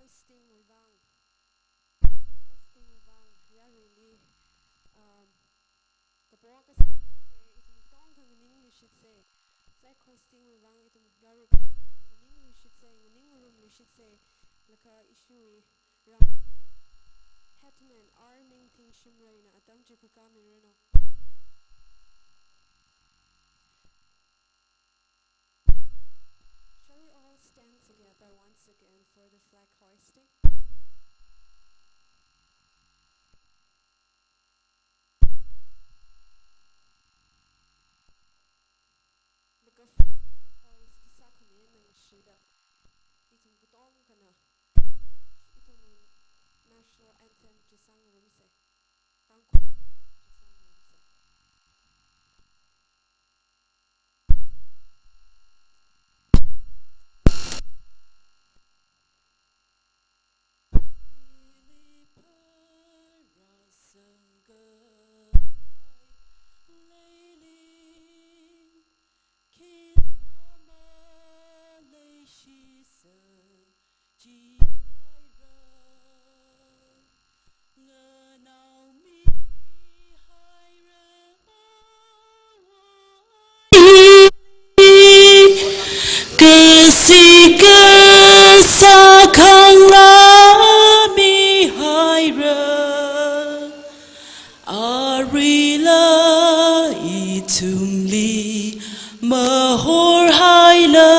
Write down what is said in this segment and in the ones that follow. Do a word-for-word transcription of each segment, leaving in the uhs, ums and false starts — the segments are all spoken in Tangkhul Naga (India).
Hosting wui vang, hosting wui vang, yaruili, um, kapo kasā haoke, ithum katonga nganingluishitse. Flag hosting wui vang ithum yarui nganingluishitse, nganingngarumluishitse. Laga ishiwui rang headman R Ningthing Shimrayna atam chi khuikāmiranu. Shall we all stand together once again for the flag hoisting? Laga flag hoist sākhami nangshida, ithum katongana ithumwui national anthem chi sāngarumse. Tangkhul anthem chi sāngarumse. Kasi kasā khanglā mihaira, aruila ithumli mahorhaila,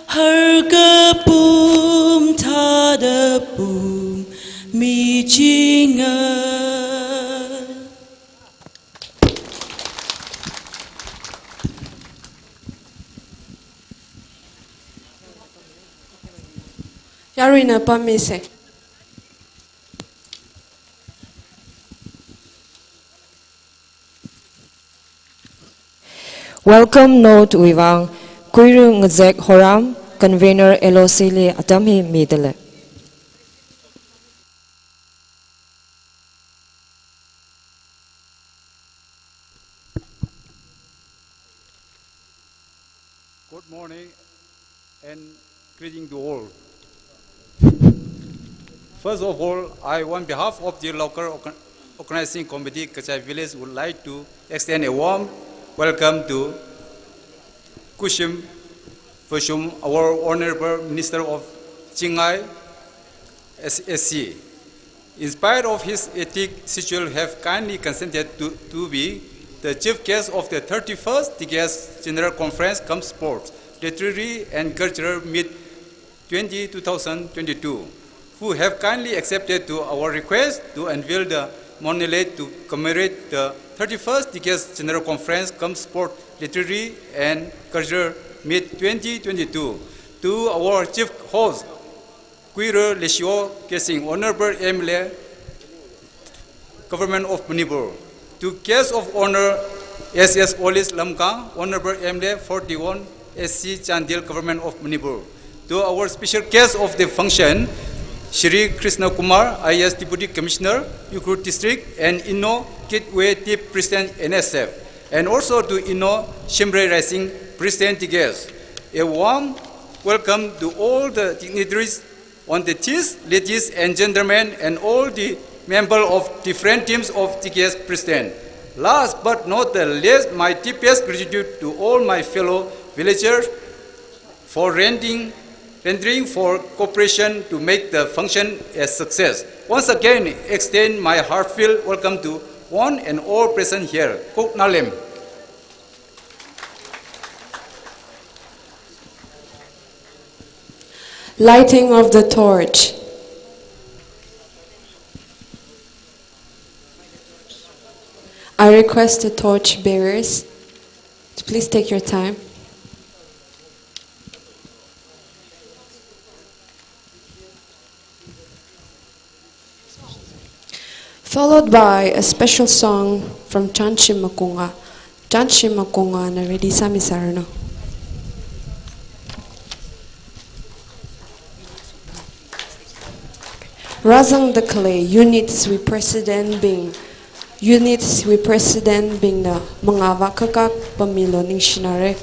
har kapum thāda pum michinga. Yaruina pammise. Welcome note wui vang, Kuiru Ngazek Horam, convener L O C li atam hi midalei. Good morning and greeting to all. First of all, I, on behalf of the local organ-, organizing committee, Kachai Village, would like to extend a warm welcome to Kushim Vashum, our Honorable Minister of Chingai, S-, S C. In spite of his hectic schedule, have kindly consented to, to be the chief guest of the thirty-first T K S General Conference cum Sports, Literary and Cultural Meet twenty, two thousand twenty-two, who have kindly accepted to our request to unveil the monolith to commemorate the thirty-first T K S General Conference cum Sport, Literary and Cultural Meet twenty twenty-two. To our chief host, Kuiru Leishio Keishing, Honorable M L A, Government of Manipur. To guest of honor, S S Olish Lamkang, Honorable M L A forty-one S C Chandel, Government of Manipur. To our special guest of the function, Shri Krishna Kumar, I A S Deputy Commissioner, Ukhrul District, and Ino Kitwe, Tip President, N S F, and also to Ino Shimray Rising, President T K S. A warm welcome to all the dignitaries on the dais, ladies and gentlemen, and all the member of different teams of T K S President. Last but not the least, my deepest gratitude to all my fellow villagers for rendering, rendering for cooperation to make the function a success. Once again, extend my heartfelt welcome to one and all present here. Kok nalem. Lighting of the torch. I request the torch bearers to please take your time. Followed by a special song from Chanshim Makunga. Chanshim Makungana ready sāmisāranu. Rāzangda khalei units wui president bing, units wui president bingna mangā vākakak pammilu, ningshinare.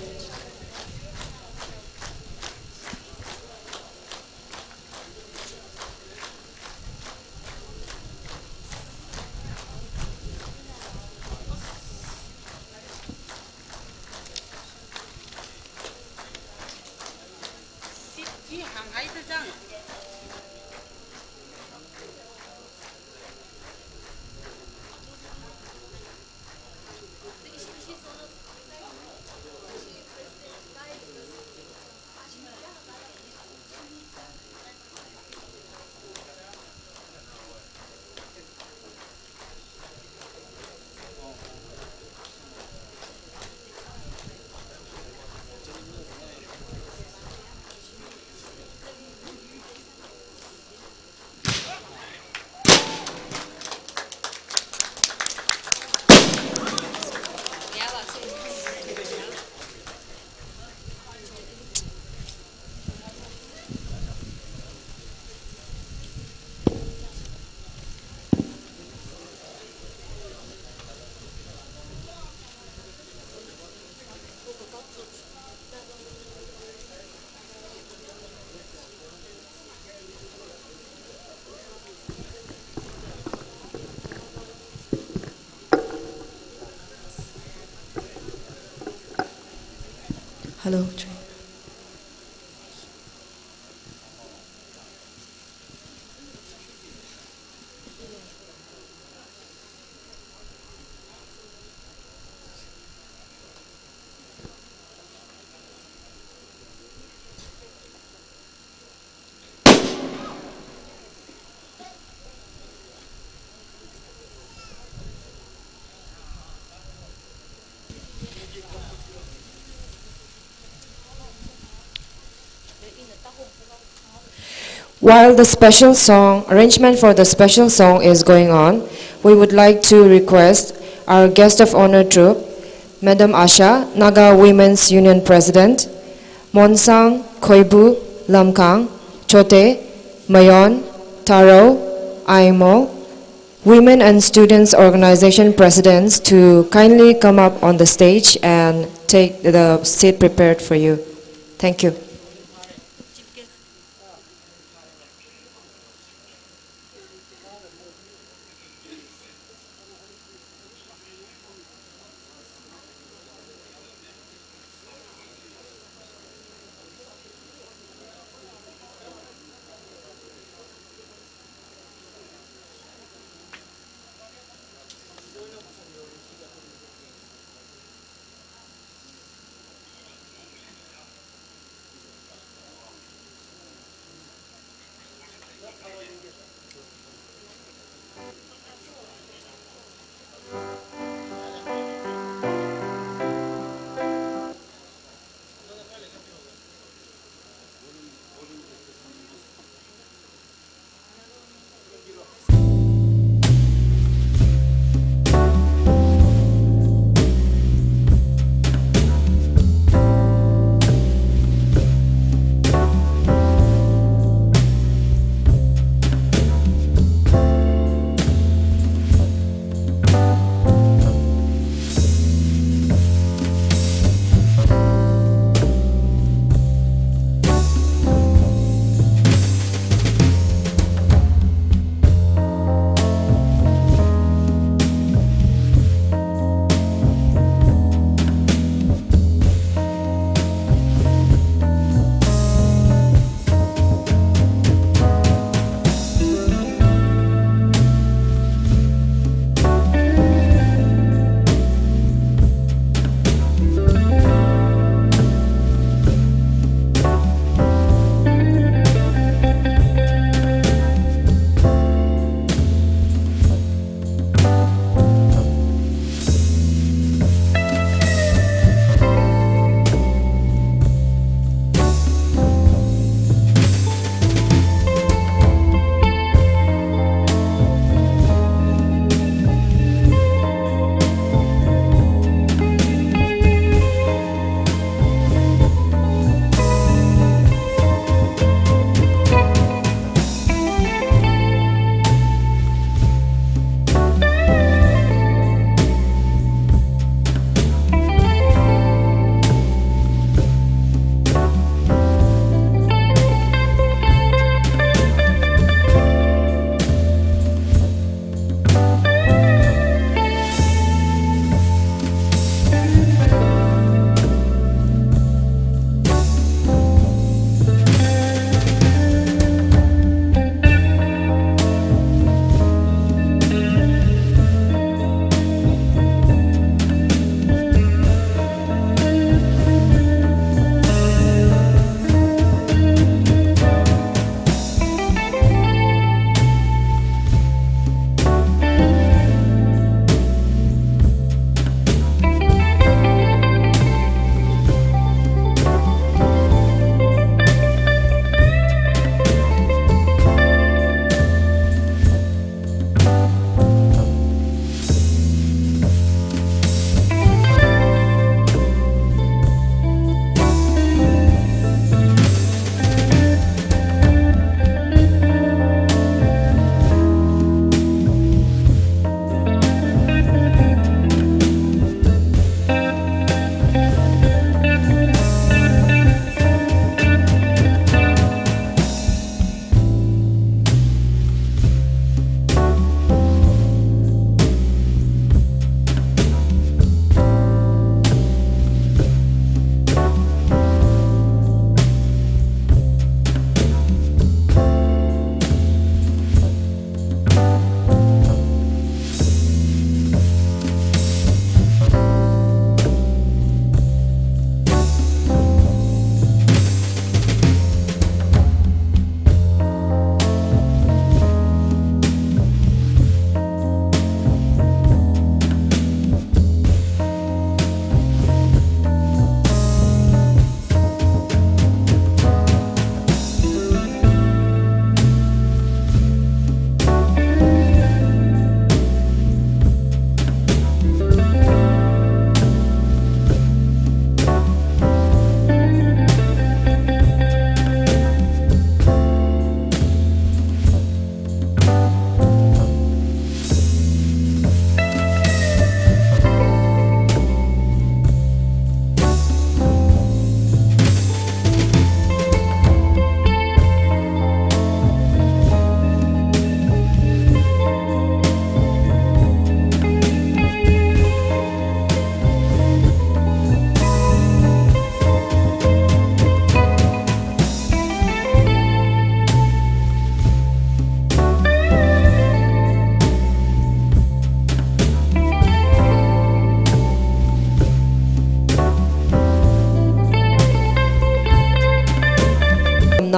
Hello. While the special song, arrangement for the special song is going on, we would like to request our guest of honor troupe, Madam Asha, Naga Women's Union President, Monsang, Khoibu, Lamkang, Chote, Mayon, Taro, Aimo, Women and Students Organization Presidents to kindly come up on the stage and take the seat prepared for you. Thank you.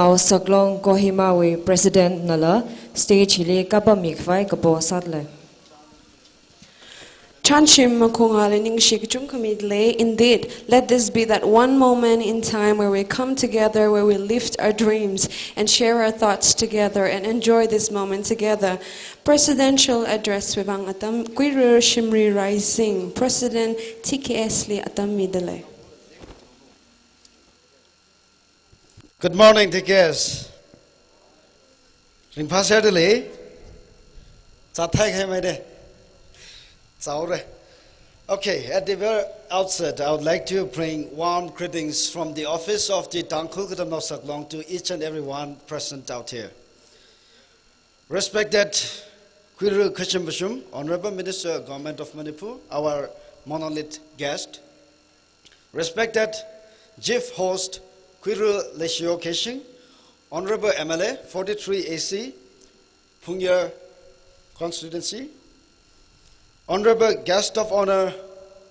Katamnao Saklong Kohimawui President nala stage hili kapammi khavai kapo sāda lei. Chānshim makhunga le ningshi kachungkhamida lei. Indeed, let this be that one moment in time where we come together, where we lift our dreams and share our thoughts together and enjoy this moment together. Presidential address wui vang atam Kuiru Shimri Raising, President T K S li atam mida lei. Good morning, T K S. Ringphāserda lei. Zāthai khai maide. Zaore. Okay, at the very outset, I would like to bring warm greetings from the office of the Tangkhul Katamnao Saklong to each and everyone present out here. Respected Kuiru Khashim Vashum, Honorable Minister, Government of Manipur, our monolith guest, respected Chief Host Kuiru Leishio Khashing, Honorable M L A, forty-three A C, Phungyar Constituency, Honorable Guest of Honor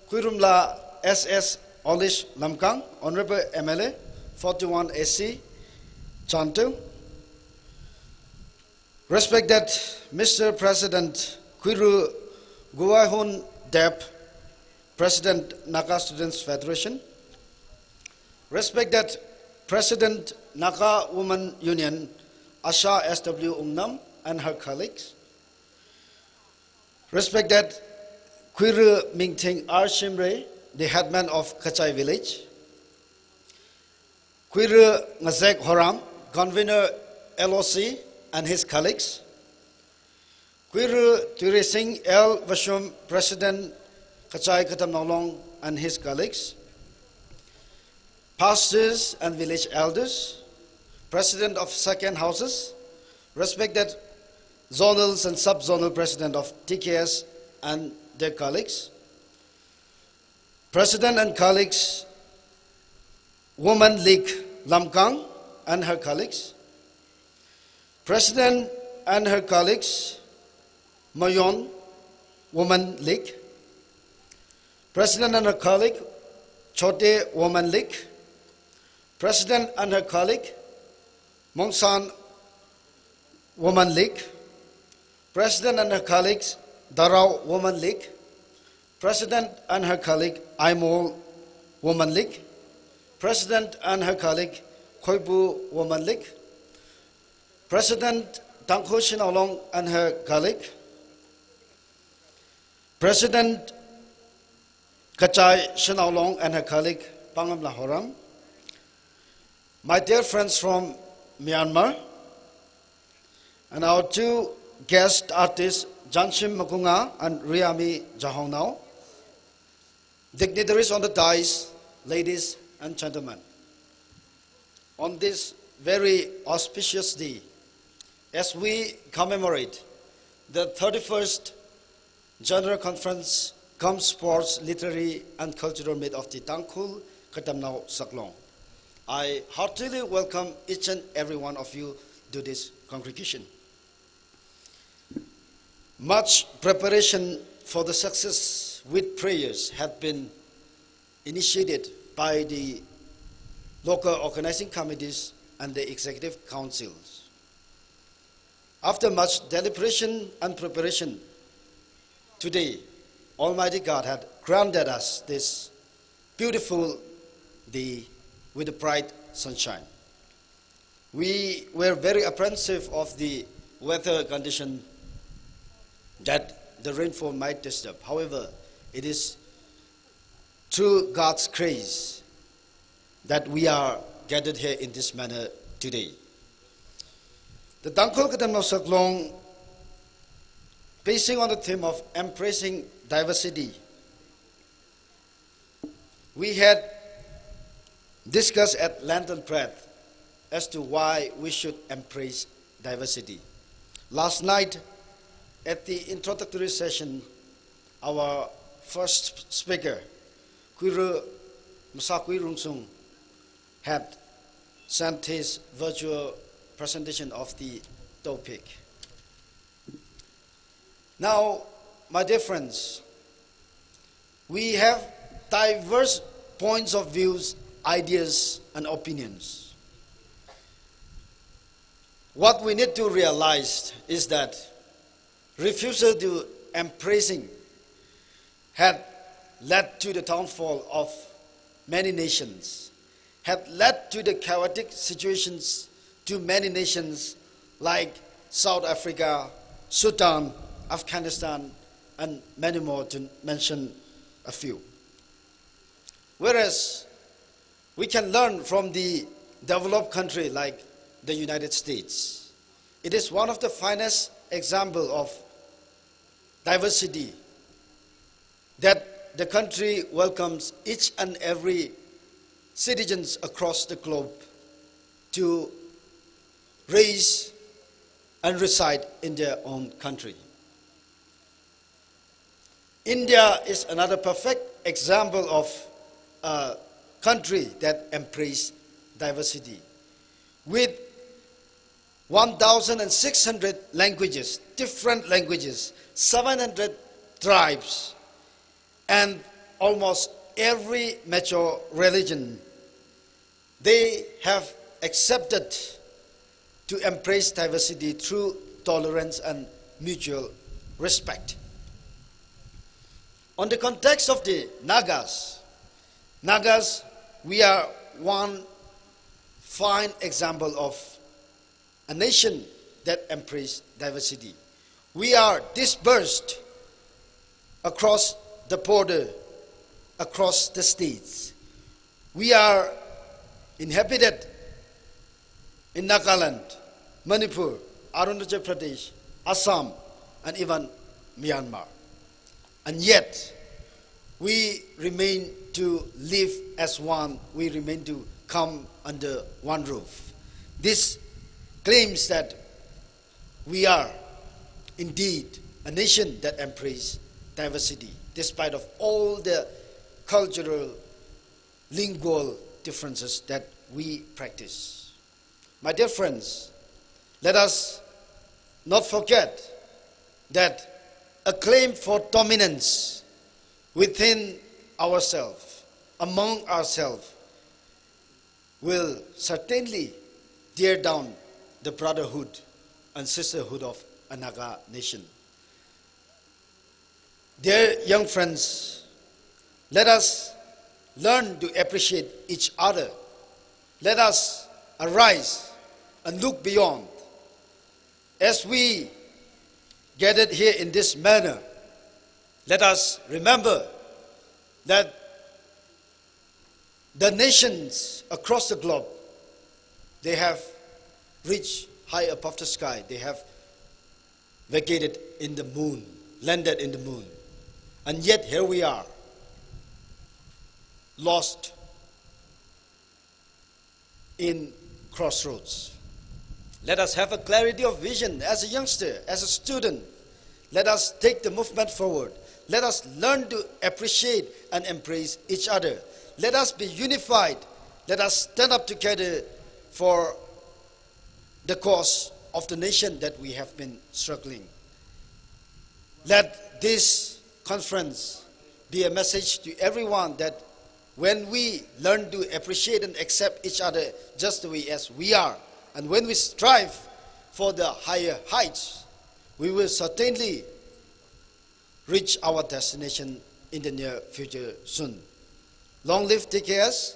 Kuirumla S S Olish Lamkang, Honorable M L A, forty-one A C, Chantung, respected Mister President Kuiru Guwaihun Deb, President Naga Students Federation, respected President Naga Women Union Asha S W Wungnam and her colleagues, respected Kuiru Mingthing R Shimray, the headman of Kachai village, Kuiru Ngazek Horam, convener L O C and his colleagues, Kuiru Tuirising L Vashum, President Kachai Katamnao Long and his colleagues, pastors and village elders, president of second houses, respected zonals and sub-zonal president of T K S and their colleagues, president and colleagues, Women League Lamkang and her colleagues, president and her colleagues, Mayon Women League, president and her colleague, Chote Women League, president and her colleague, Mongsan Women League, president and her colleagues, Darao Women League, president and her colleague, Aimol Women League, president and her colleague, Khoibu Women League, president Tangkhul Shanao Long and her colleague, president Kachai Shanao Long and her colleague, Pangamla Horam, my dear friends from Myanmar, and our two guest artists, Janshim Makunga and Riami Jahongnao, dignitaries on the dais, ladies and gentlemen. On this very auspicious day, as we commemorate the thirty-first General Conference cum Sports, Literary and Cultural Meet of the Tangkhul Katamnao Saklong, I heartily welcome each and every one of you to this congregation. Much preparation for the success with prayers had been initiated by the local organizing committees and the executive councils. After much deliberation and preparation, today, Almighty God had granted us this beautiful day with a bright sunshine. We were very apprehensive of the weather condition that the rainfall might disturb. However, it is through God's grace that we are gathered here in this manner today. The Tangkhul Katamnao Saklong, basing on the theme of embracing diversity, we had discussed at length and breadth as to why we should embrace diversity. Last night, at the introductory session, our first speaker, Kuiru Masakui Rungsung, had sent his virtual presentation of the topic. Now, my dear friends, we have diverse points of views, ideas, and opinions. What we need to realize is that refusal to embracing had led to the downfall of many nations, had led to the chaotic situations to many nations like South Africa, Sudan, Afghanistan, and many more, to mention a few. Whereas we can learn from the developed country like the United States. It is one of the finest example of diversity that the country welcomes each and every citizens across the globe to raise and reside in their own country. India is another perfect example of a country that embrace diversity. With one thousand six hundred languages, different languages, seven hundred tribes, and almost every major religion, they have accepted to embrace diversity through tolerance and mutual respect. On the context of the Nagas, Nagas, we are one fine example of a nation that embrace diversity. We are dispersed across the border, across the states. We are inhabited in Nagaland, Manipur, Arunachal Pradesh, Assam, and even Myanmar. And yet, we remain to live as one, we remain to come under one roof. This claims that we are indeed a nation that embrace diversity, despite of all the cultural, lingual differences that we practice. My dear friends, let us not forget that a claim for dominance within ourselves, among ourselves, will certainly tear down the brotherhood and sisterhood of a Naga nation. Dear young friends, let us learn to appreciate each other. Let us arise and look beyond. As we gathered here in this manner, let us remember that the nations across the globe, they have reached high above the sky. They have vacated in the moon, landed in the moon. And yet here we are, lost in crossroads. Let us have a clarity of vision as a youngster, as a student. Let us take the movement forward. Let us learn to appreciate and embrace each other. Let us be unified. Let us stand up together for the cause of the nation that we have been struggling. Let this conference be a message to everyone that when we learn to appreciate and accept each other just the way as we are, and when we strive for the higher heights, we will certainly reach our destination in the near future soon. Long live T K S,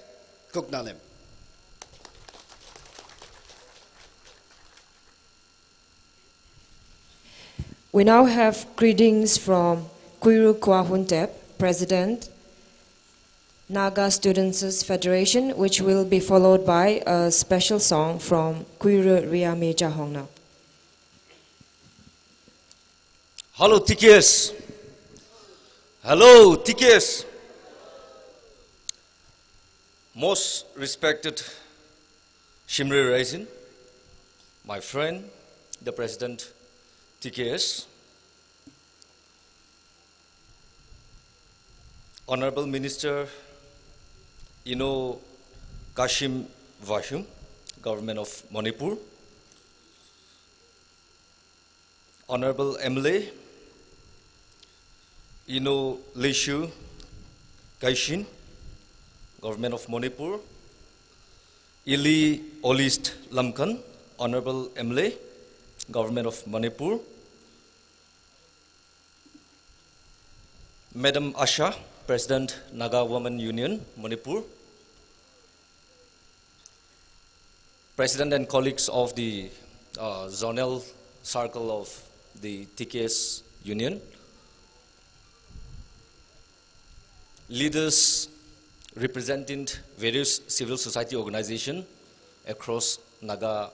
Kuknalim. We now have greetings from Kuiru Kwahuntep, President, Naga Students' Federation, which will be followed by a special song from Kuiru Riami Jahongna. Hello, T K S. Hello, T K S. Most respected Shimray Raisin, my friend, the President T K S, Honorable Minister Ino Kashim Vashum, Government of Manipur, Honorable M L A Ino Leishu Kaishin, Government of Manipur, Ili Olist Lamkan, Honorable M L A, Government of Manipur, Madam Asha, President, Naga Women Union, Manipur, President and colleagues of the, uh, Zonal Circle of the T K S Union, leaders representing various civil society organizations across Naga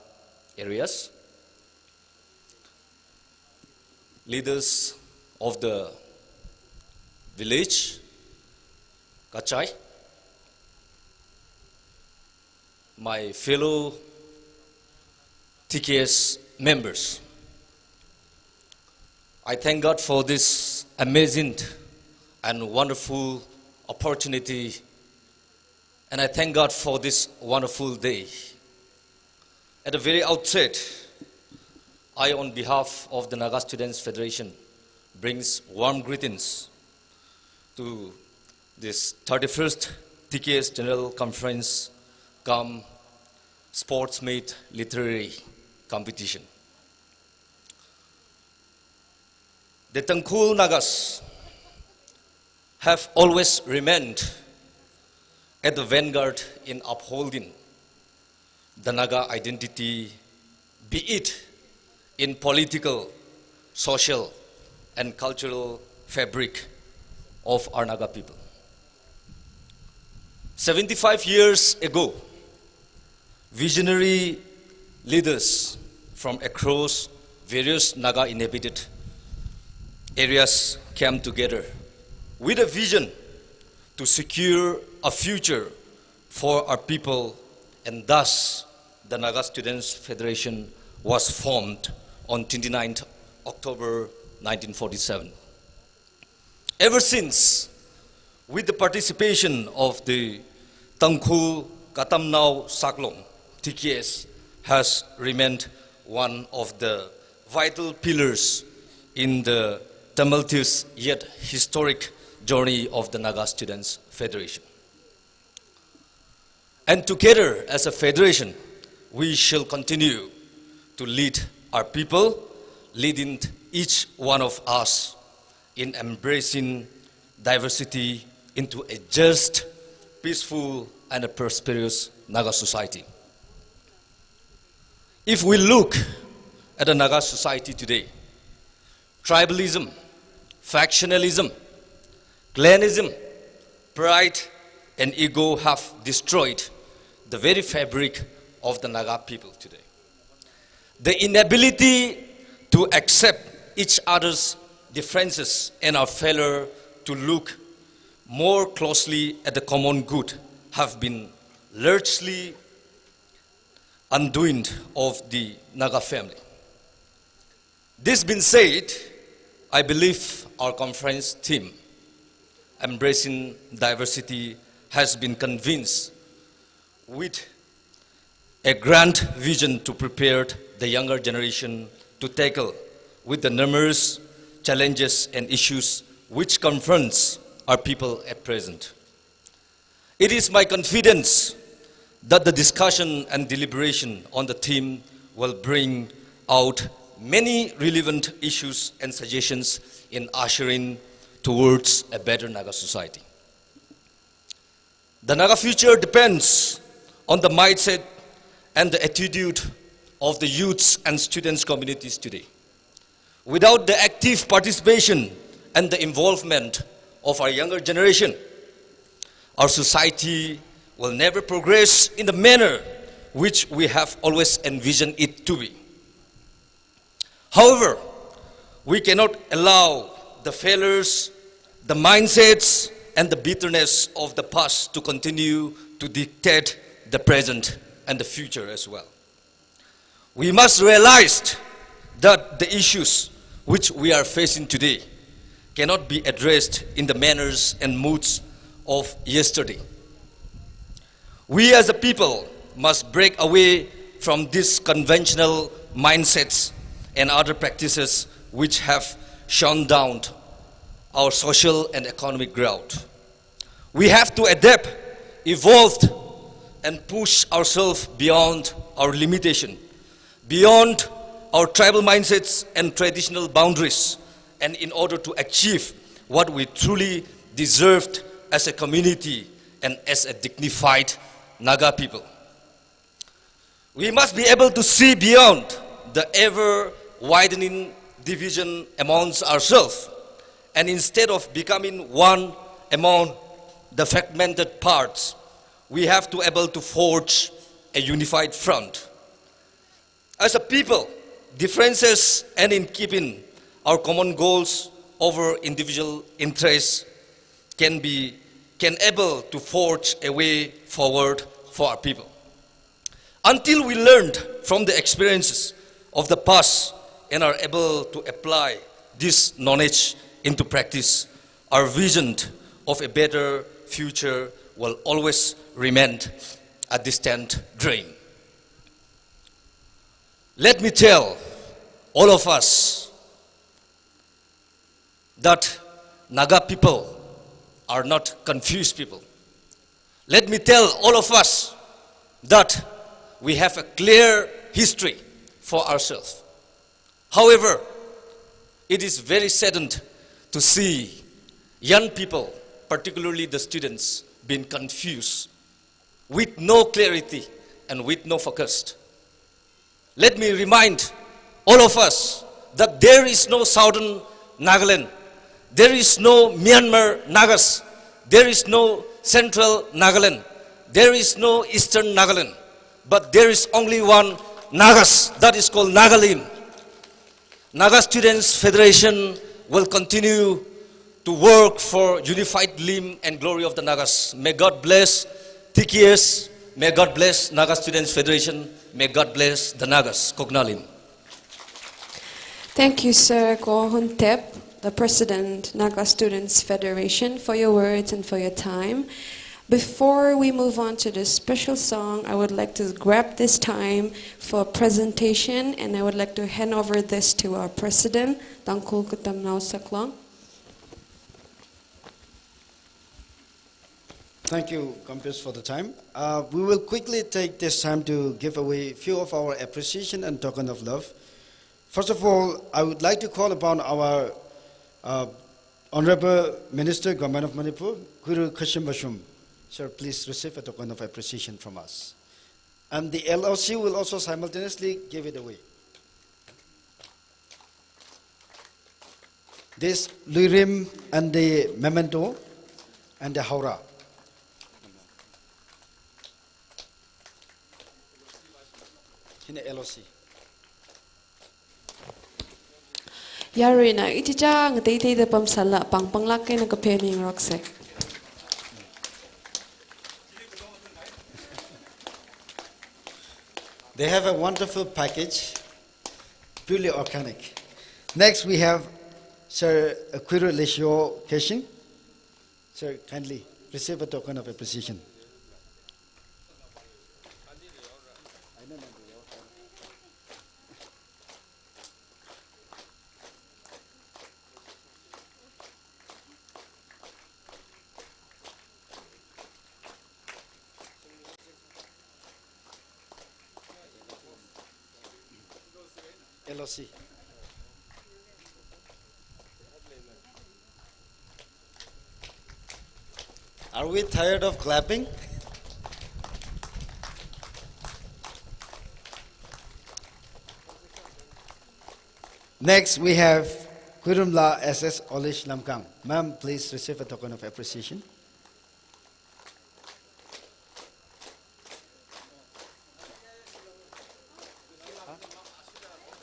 areas, leaders of the village, Kachai, my fellow T K S members. I thank God for this amazing and wonderful opportunity, and I thank God for this wonderful day. At the very outset, I, on behalf of the Naga Students Federation, brings warm greetings to this thirty-first T K S General Conference cum Sports Meet Literary Competition. The Tangkhul Nagas have always remained at the vanguard in upholding the Naga identity, be it in political, social, and cultural fabric of our Naga people. Seventy-five years ago, visionary leaders from across various Naga inhabited areas came together with a vision to secure a future for our people, and thus the Naga Students Federation was formed on twenty-ninth October nineteen forty-seven. Ever since, with the participation of the Tangkhul Katamnao Saklong, T K S has remained one of the vital pillars in the tumultuous yet historic journey of the Naga Students Federation. And together as a federation, we shall continue to lead our people, leading each one of us in embracing diversity into a just, peaceful, and a prosperous Naga society. If we look at the Naga society today, tribalism, factionalism, clanism, pride, and ego have destroyed the very fabric of the Naga people today. The inability to accept each other's differences and our failure to look more closely at the common good have been largely undoing of the Naga family. This being said, I believe our conference theme, Embracing Diversity, has been conceived with a grand vision to prepare the younger generation to tackle with the numerous challenges and issues which confronts our people at present. It is my confidence that the discussion and deliberation on the theme will bring out many relevant issues and suggestions in ushering towards a better Naga society. The Naga future depends on the mindset and the attitude of the youths and students communities today. Without the active participation and the involvement of our younger generation, our society will never progress in the manner which we have always envisioned it to be. However, we cannot allow the failures, the mindsets, and the bitterness of the past to continue to dictate the present and the future as well. We must realize that the issues which we are facing today cannot be addressed in the manners and moods of yesterday. We as a people must break away from these conventional mindsets and other practices which have shut down our social and economic growth. We have to adapt, evolve, and push ourselves beyond our limitation beyond our tribal mindsets and traditional boundaries, and in order to achieve what we truly deserved as a community and as a dignified Naga people. We must be able to see beyond the ever-widening division amongst ourselves, and instead of becoming one among the fragmented parts, we have to able to forge a unified front. As a people, differences and in keeping our common goals over individual interests can be, can able to forge a way forward for our people. Until we learned from the experiences of the past and are able to apply this knowledge into practice, our vision of a better future will always remain a distant dream. Let me tell all of us that Naga people are not confused people. Let me tell all of us that we have a clear history for ourselves. However, it is very saddened to see young people, particularly the students, being confused, with no clarity and with no focus. Let me remind all of us that there is no Southern Nagaland, there is no Myanmar Nagas, there is no Central Nagaland, there is no Eastern Nagaland, but there is only one Nagas, that is called Nagalim. Naga Students Federation will continue to work for unified lim and glory of the Nagas. May God bless T K S. May God bless Naga Students Federation. May God bless the Nagas. Koknalim. Thank you, Sir Ko Huntep, the President, Naga Students Federation, for your words and for your time. Before we move on to the special song, I would like to grab this time for presentation, and I would like to hand over this to our President, Tangkhul Katamnao Saklong. Thank you, Comrades, for the time. Uh, we will quickly take this time to give away a few of our appreciation and token of love. First of all, I would like to call upon our, uh, Honorable Minister, Government of Manipur, Khuiru Khashim Vashum. Sir, please receive a token of appreciation from us. And the L O C will also simultaneously give it away. This Luirim and the memento and the Haora. Hina L O C. Yaruina, ichicha ngateiteida pamsāla, pangpanglāk eina kaphā mingaroksa. They have a wonderful package, purely organic. Next, we have Sir Khuiru Leishio Keishing. Sir, kindly receive a token of appreciation. L O C. Are we tired of clapping? Next, we have Khuirumla S S Olish Lamkang. Ma'am, please receive a token of appreciation.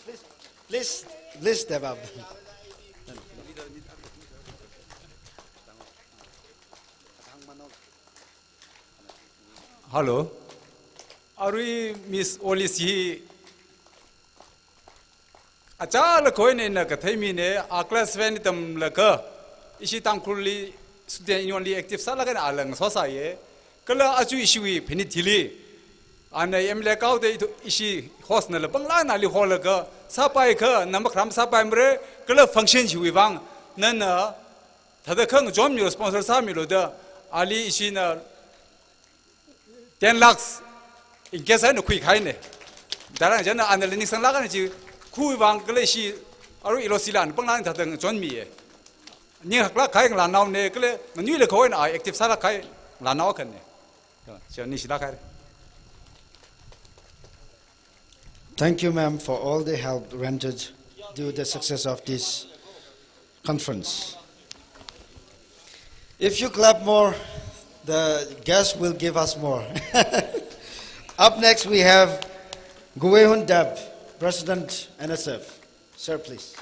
Please, please, please step up. Hello. Arui Miss Olish hi achālakha eina kathei mina, a class seven li tamlaga, ishi Tangkhulli student union li active sālaga ala ngasosāya. Kala aja ishiwui phenit hili, ana M L A kaoda ishi host nala panglākna ali holaga, sāpaikha, na makharam sāpaimara, kala function chiwui vang, nana thāda khangachon milu, sponsor sāmilu da, ali ishina ten lakhs in cash eina khuikahaina. Darang jana ana le ningsanglāk eina chi, khuiwui vang kala ishi, arui L O C la ana panglāk eina thāda ngachonmiya. Ning haklāk kahai ngalānaona kala nganuilakha eina a active sālāk kahai ngalānao akhana. Chi ningshilāk haira. Thank you, ma'am, for all the help rendered due the success of this conference. If you clap more, the guest will give us more. Up next, we have Guwehun Deb, President, N S F. Sir, please.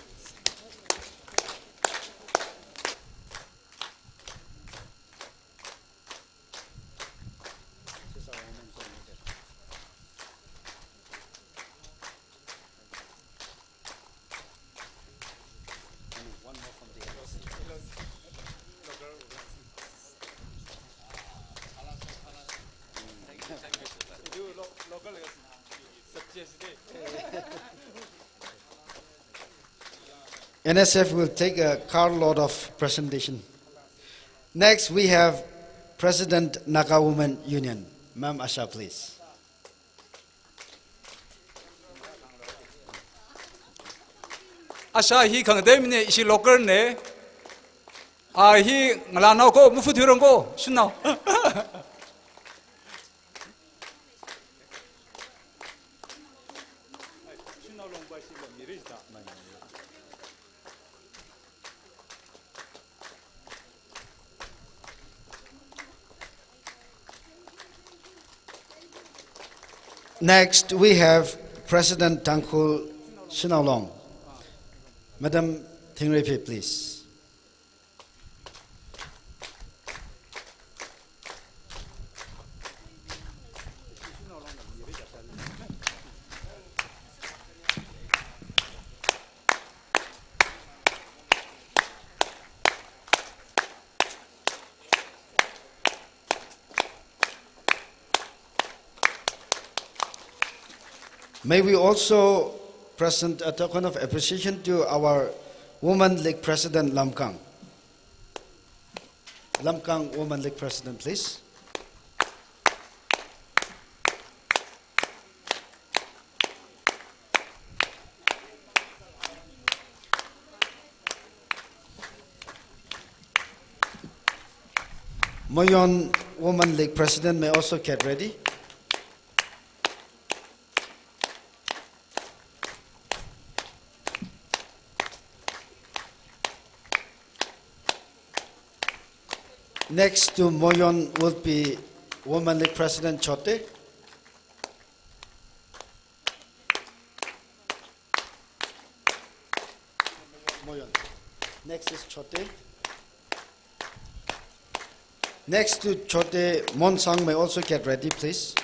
N S F will take a carload of presentation. Next, we have President Naga Women Union, Ma'am Asha, please. Asha hi khangatei mina, ishi local na. A hi ngalānao ko, mafut huirong ko, shanao. Next, we have President Tangkhul Shanao Long, Madam Thingreiphi, please. May we also present a token of appreciation to our Women League President, Lamkang. Lamkang Women League President, please. Moyon Women League President may also get ready. Next to Moyon will be Women League President Chote. Moyon. Next is Chote. Next to Chote, Monsang may also get ready, please.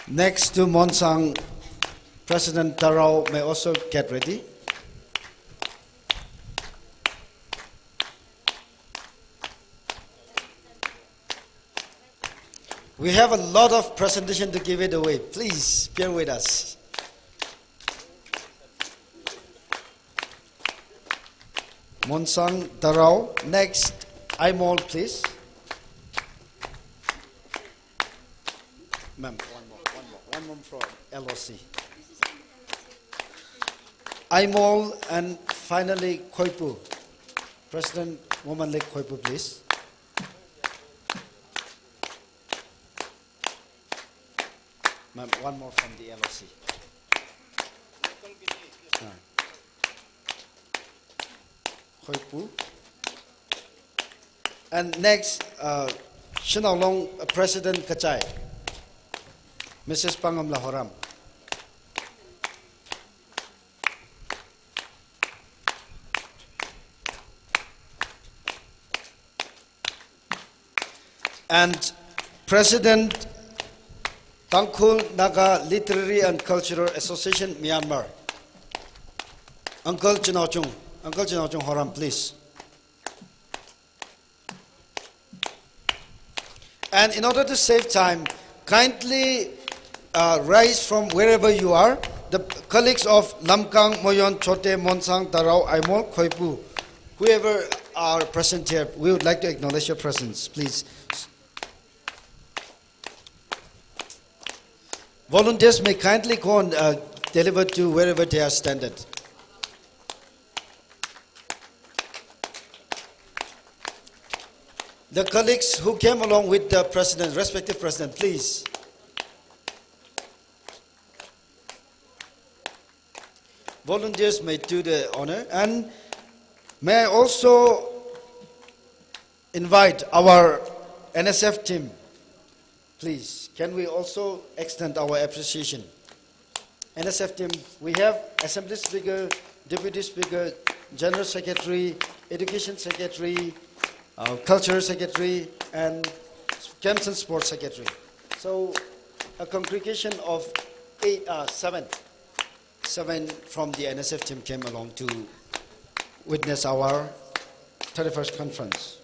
Next to Monsang, President Tarao may also get ready. We have a lot of presentation to give it away. Please bear with us. Monsang, Tarao. Next, Aimol, please. Ma'am, one more, one more, one more from L O C. Aimol, and finally, Khoipu. President, Women League, Khoipu, please. Ma'am, one more from the L O C. Ah. Khoipu. And next, uh, Shanao Long, uh, President Kachai, Missus Pangamla Horam. And President, Tangkhul Naga Literary and Cultural Association, Myanmar, Uncle Chinaochung. Uncle Chinaochung Horam, please. And in order to save time, kindly, uh, rise from wherever you are. The colleagues of Lamkang, Moyon, Chote, Monsang, Tarao, Aimol, Khoipu, whoever are present here, we would like to acknowledge your presence, please. Volunteers may kindly go and, uh, deliver to wherever they are standing. The colleagues who came along with the president, respective president, please. Volunteers may do the honor, and may I also invite our N S F team, please. Can we also extend our appreciation? N S F team, we have Assembly Speaker, Deputy Speaker, General Secretary, Education Secretary, uh, Cultural Secretary, and Games and Sports Secretary. So, a congregation of eight, uh, seven, seven from the N S F team came along to witness our thirty-first conference.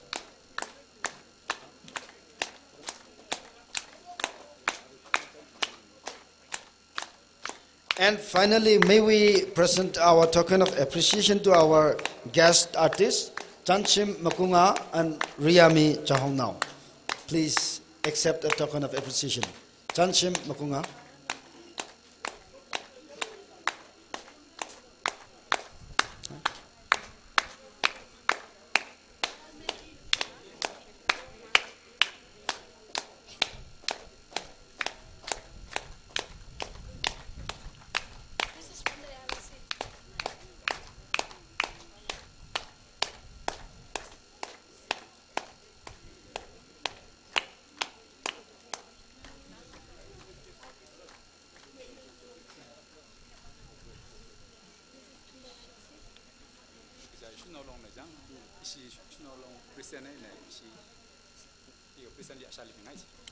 And finally, may we present our token of appreciation to our guest artists, Chanshim Makunga and Riyami Chahongnao. Please accept a token of appreciation. Chanshim Makunga.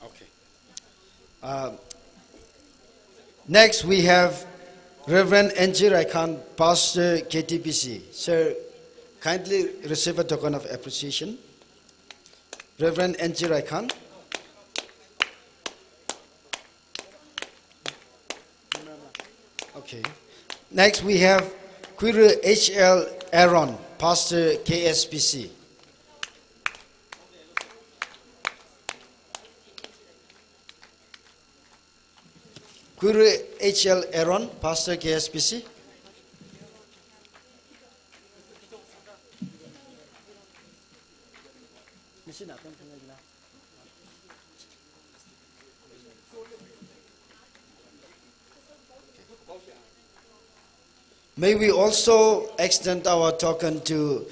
Okay. Uh, next, we have Reverend N G Raikhan, Pastor K T B C. Sir, kindly receive a token of appreciation. Reverend N G Raikhan. Okay. Next, we have Khuira H L Aaron, Pastor K S B C. Khuira H L Aaron, Pastor K S B C. May we also extend our token to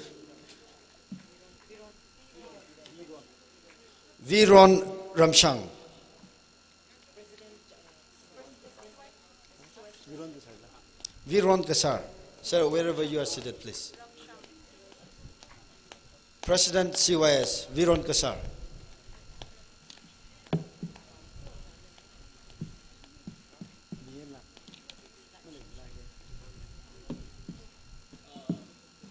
Viron Ramshang. Viron Kasar. Sir, wherever you are seated, please. President C Y S, Viron Kasar.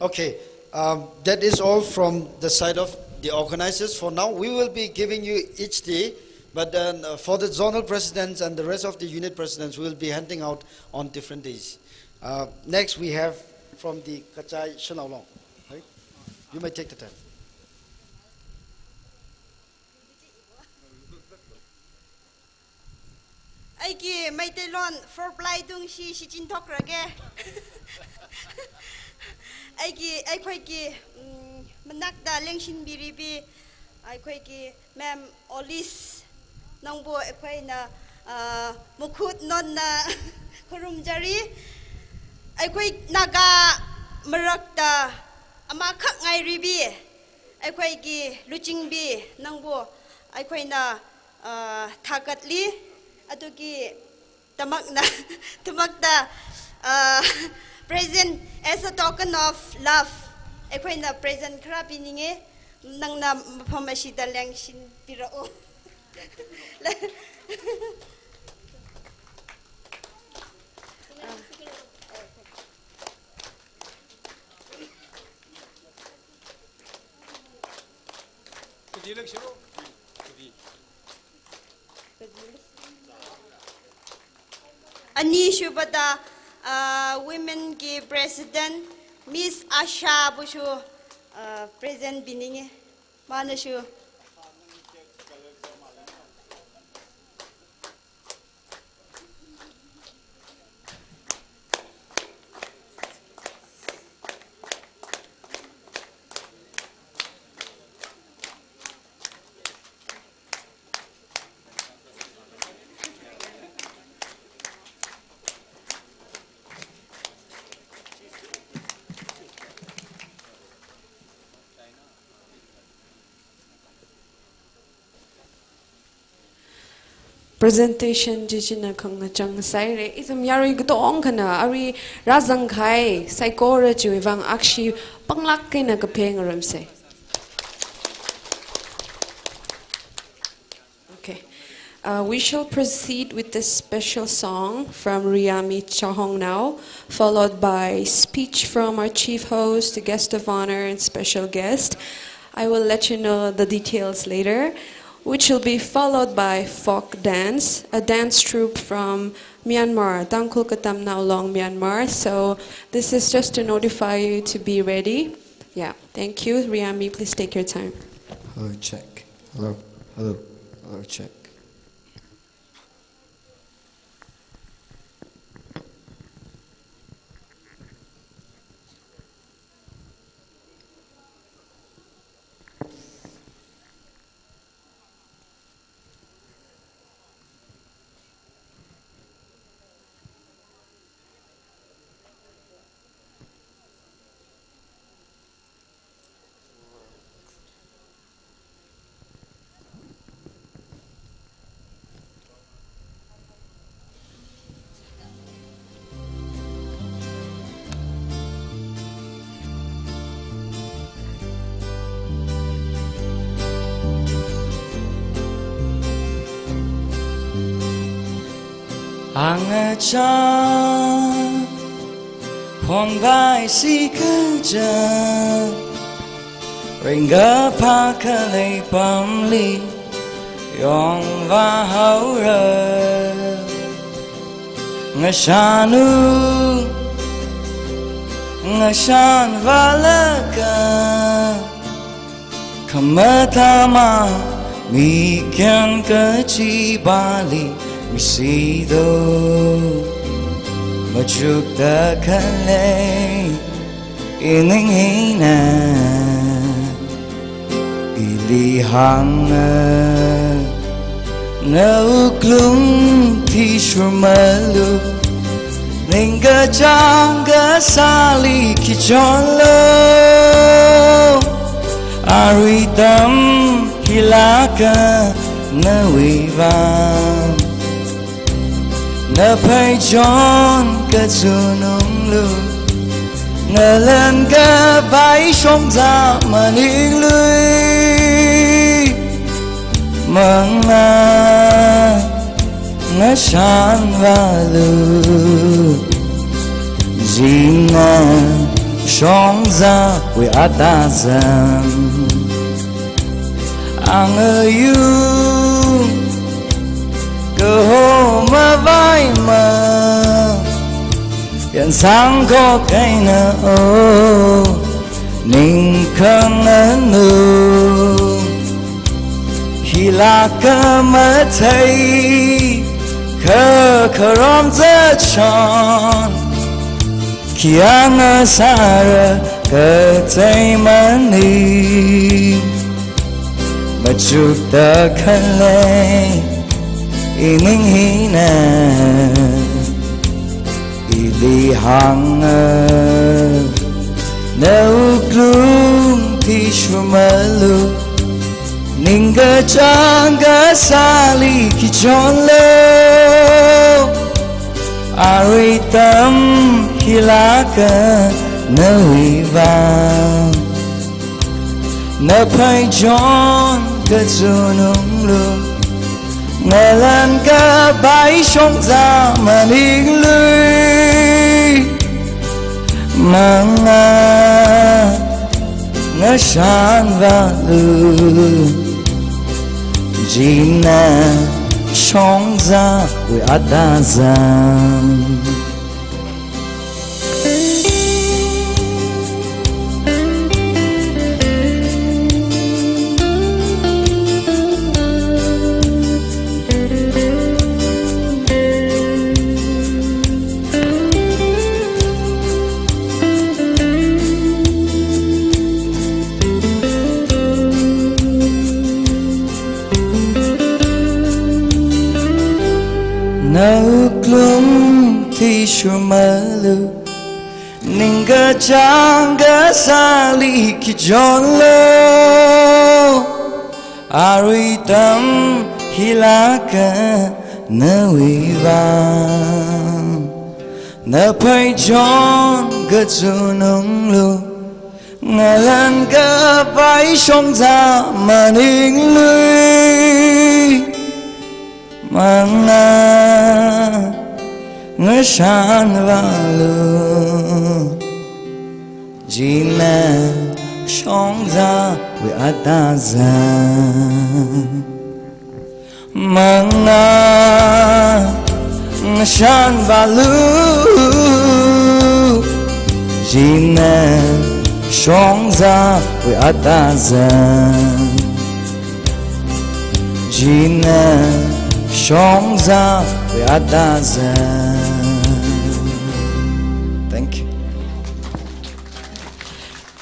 Okay, um, that is all from the side of the organizers for now. We will be giving you each day, but then, uh, for the zonal presidents and the rest of the unit presidents, we will be handing out on different days. Uh, next, we have from the Kachai Shanaolong. Right? You may take the time. ꯑꯩꯒꯤ Meiteilon four ply ꯇꯨꯡꯁꯤ ꯁꯤꯖꯤꯟꯅꯊꯣꯛꯈ꯭ꯔꯒꯦ꯫ ꯑꯩꯒꯤ, ꯑꯩꯈꯣꯏꯒꯤ, ꯎꯝ, ꯃꯅꯥꯛꯇ ꯂꯦꯡꯁꯤꯟꯕꯤꯔꯤꯕꯤ ꯑꯩꯈꯣꯏꯒꯤ Ma'am Olice, ꯅꯪꯕꯨ ꯑꯩꯈꯣꯏꯅ, ꯑ, ꯃꯈꯨꯠ ꯅꯣꯟꯅ ꯈꯨꯔꯨꯝꯖꯔꯤ꯫ ꯑꯩꯈꯣꯏ ꯅꯥꯒꯥ ꯃꯔꯛꯇ ꯑꯃꯈꯛ ꯉꯥꯏꯔꯤꯕꯤ ꯑꯩꯈꯣꯏꯒꯤ ꯂꯨꯆꯤꯡꯕꯤ, ꯅꯪꯕꯨ ꯑꯩꯈꯣꯏꯅ, ꯑ, ꯊꯥꯒꯠꯂꯤ꯫ ꯑꯗꯨꯒꯤꯗꯃꯛꯅ, ꯗꯃꯛꯇ, ꯑ, present, as a token of love, ꯑꯩꯈꯣꯏꯅ present ꯈꯔ ꯄꯤꯅꯤꯡꯉꯦ꯫ ꯅꯪꯅ ꯃꯐꯝ ꯑꯁꯤꯗ ꯂꯦꯡꯁꯤꯟꯕꯤꯔꯛꯎ꯫ ꯑꯅꯤꯁꯨꯕꯗ, uh, women ki president, Miss Asha bu shu, uh, present bininge. Mana shu. Presentation chi china khangachang sāhaire. Ithum yarui katongkhana arui rāzangkahai saikora chiwui vang akshi panglāk eina kapheng ngarumsa. Okay. Uh, we shall proceed with this special song from Riyami Chahong now, followed by speech from our chief host, the guest of honor, and special guest. I will let you know the details later, which will be followed by folk dance, a dance troupe from Myanmar, Tangkhul Katamnao Long, Myanmar. So this is just to notify you to be ready. Yeah, thank you. Riyami, please take your time. Hello, check. Hello, hello, hello, check. Angachang, phongbai sikaja, ringkaphā khalei pamli yongvāhaora. Ngashanu, ngashanvālaga, khamathā mami kyan kachibali misido. Machukda khalei ining hina ili hānga, nawuklung thishurmalu, ningkachāng kasāli khi chonlo. Arui tam hilāka nawui vang, naphei chon kazununglu, ngalan kapai shongza maninglui. Manga, ngashanvālu, zina shongzawui atazam. Angayung kaho mavaima, yansang khokhaina o, ningkhanganu. Hilāka mathei kakharom zachon, khayang sāra kathei maning. Machukda khalei ining hina ili hānga, nawuklung thishurmalu, ningkachāng kasāli khi chonlo. Arui tam hilāka nawui vang, naphei chon kazununglu, ngalan kapai shongza maninglui. Manga, ngashanvālu, zina shongzawui atazam. Nawuklung thishurmalu, ningkachāng kasāli khichonlu, arui atam hilāka nawui vang, naphei chon kachununglu, ngalan kapai shongza maningli, mangā ngashan vālu, china shongzawui atazang. Mangā ngashan vālu, china shongzawui atazang. China shongzawui atazang. Thank you.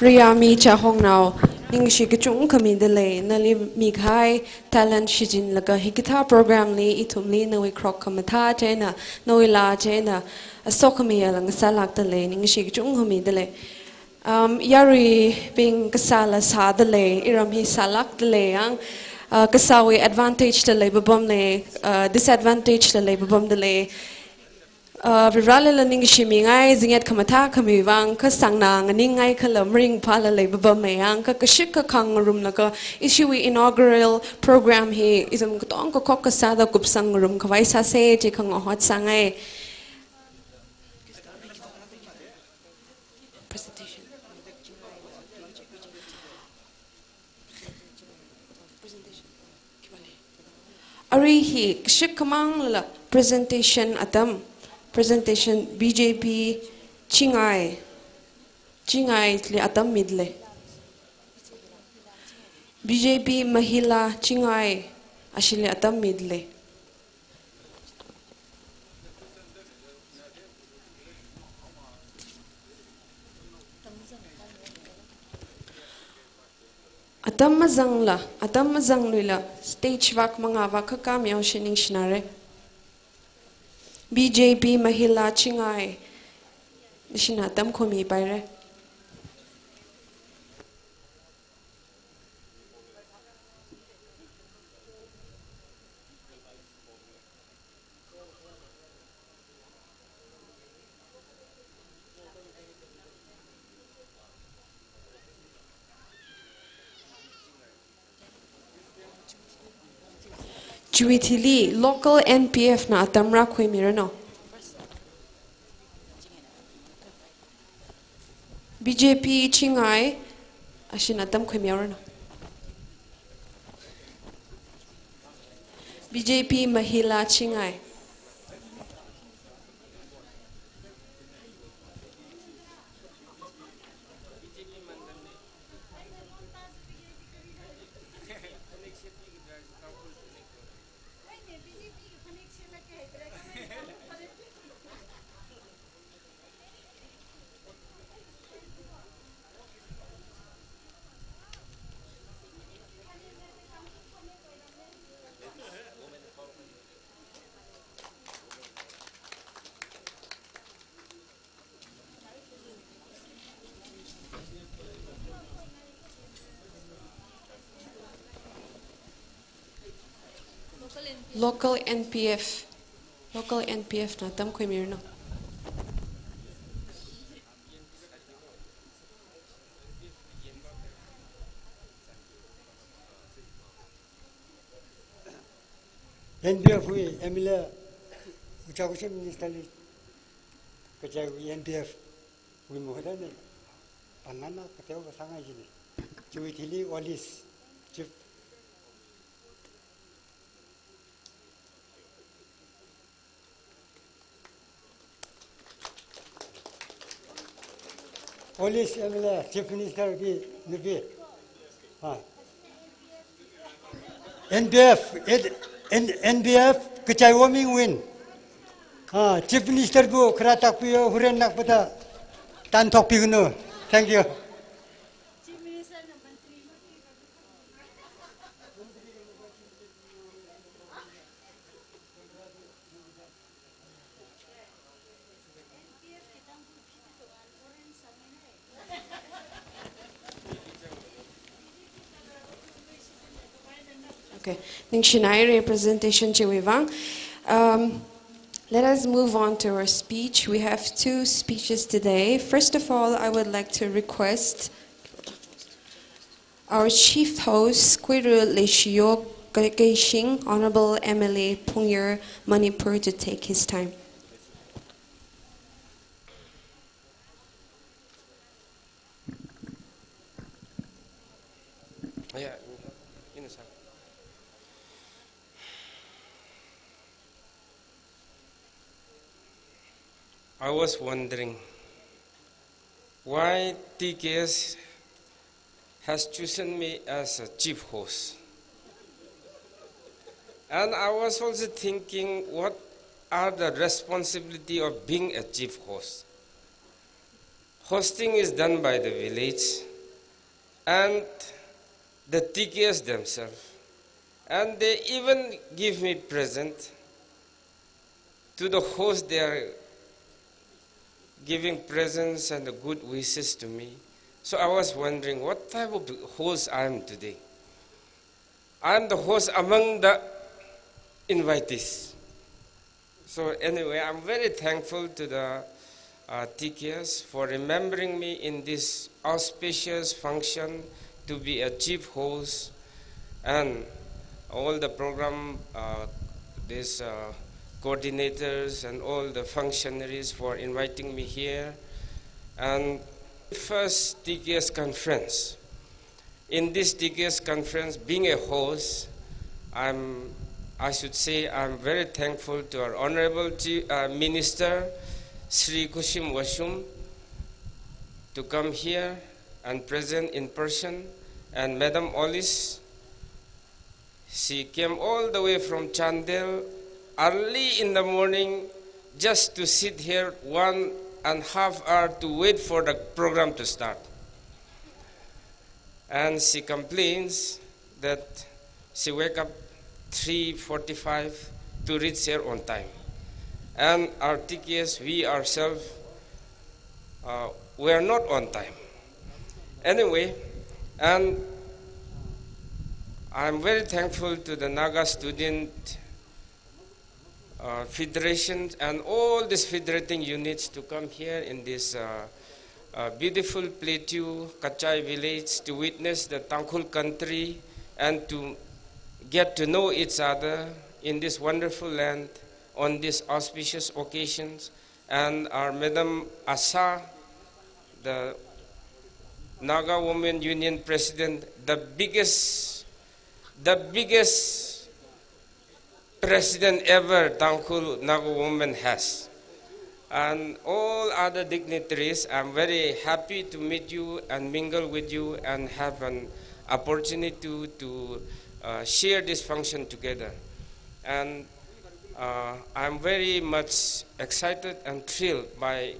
Riyami Chahongnao, ningshi kachungkha midalei, nali mikahai talent shichinlaga hikathā program li ithumli nawui khrokhamathā china, nawui laa china, asokhami yāla ngasālākdalei, ningshi kachungkha midalei. Um, yaruibing kasāla sādalei, iram hi sālākdalei yang, uh, kasāwui advantage la leipapamlei, uh, disadvantage la leipapamdalei. Uh, Varivarālila ningshimingai, zingyat khamathā khamiwui vang, kha sāngna nganingngai khala maringphāla leipapamei yang, kha kashik kakhang ngarumlaga, ishiwui inaugural program hi, izam katonga kakhok kasāda kupsang ngarumkhavai sāsei, chi khangahotsāngai. Presentation. Arui hi kashik khamangla presentation atam, presentation B J P Chingai, Chingaili atam midalei. B J P Mahila Chingai, ashili atam midalei. Atam mazangla, atam mazangluila, stage vak mangā vak khakam yaoshi ningshinare. B J P Mahila Chingai, ishina atam khomipaire. Chiwui thili local N P F na atam rākhuimiranu. B J P Chingai, ashina atam khuimihaoranu. B J P Mahila Chingai. Local N P F, local N P F na atam khuimiranu. N P F wui M L A, Ucha Kashim Minister li kachaiwui N P F wui mahutna, panana kateo kasāngai jini. Chiwui thili Olis, Chief. Olis M L A, Chief Minister ki nupi. Ha. N P F, N-, N-, N P F, kachai warming win. Ha, Chief Minister bu khara takpiyo, huren nakpata tan thokpiganu. Thank you. Okay, ningshinaira presentation chiwui vang. Um, let us move on to our speech. We have two speeches today. First of all, I would like to request our chief host, Kuiru Leishiyo Keishing, Honorable M L A Phungyar, Manipur, to take his time. Yeah, in a second. I was wondering why T K S has chosen me as a chief host. And I was also thinking, what are the responsibility of being a chief host? Hosting is done by the village and the T K S themselves. And they even give me present. To the host, they are giving presents and the good wishes to me. So I was wondering what type of host I am today. I am the host among the invitees. So anyway, I'm very thankful to the, uh, T K S for remembering me in this auspicious function to be a chief host, and all the program, uh, these, uh, coordinators and all the functionaries for inviting me here. And first T K S conference. In this T K S conference, being a host, I'm, I should say I'm very thankful to our Honorable Chi-, uh, Minister, Shri Khashim Washum, to come here and present in person, and Madam Alice, she came all the way from Chandel early in the morning just to sit here one and half hour to wait for the program to start. And she complains that she wake up three forty-five to reach here on time. And our T K S, we ourselves, uh, were not on time. Anyway, and I'm very thankful to the Naga Student, uh, Federation and all these federating units to come here in this, uh, uh, beautiful plateau, Kachai village, to witness the Tangkhul country and to get to know each other in this wonderful land on this auspicious occasions. And our Madam Asha, the Naga Women Union President, the biggest, the biggest president ever Tangkhul Naga woman has. And all other dignitaries, I'm very happy to meet you and mingle with you and have an opportunity to, to, uh, share this function together. And, uh, I'm very much excited and thrilled by,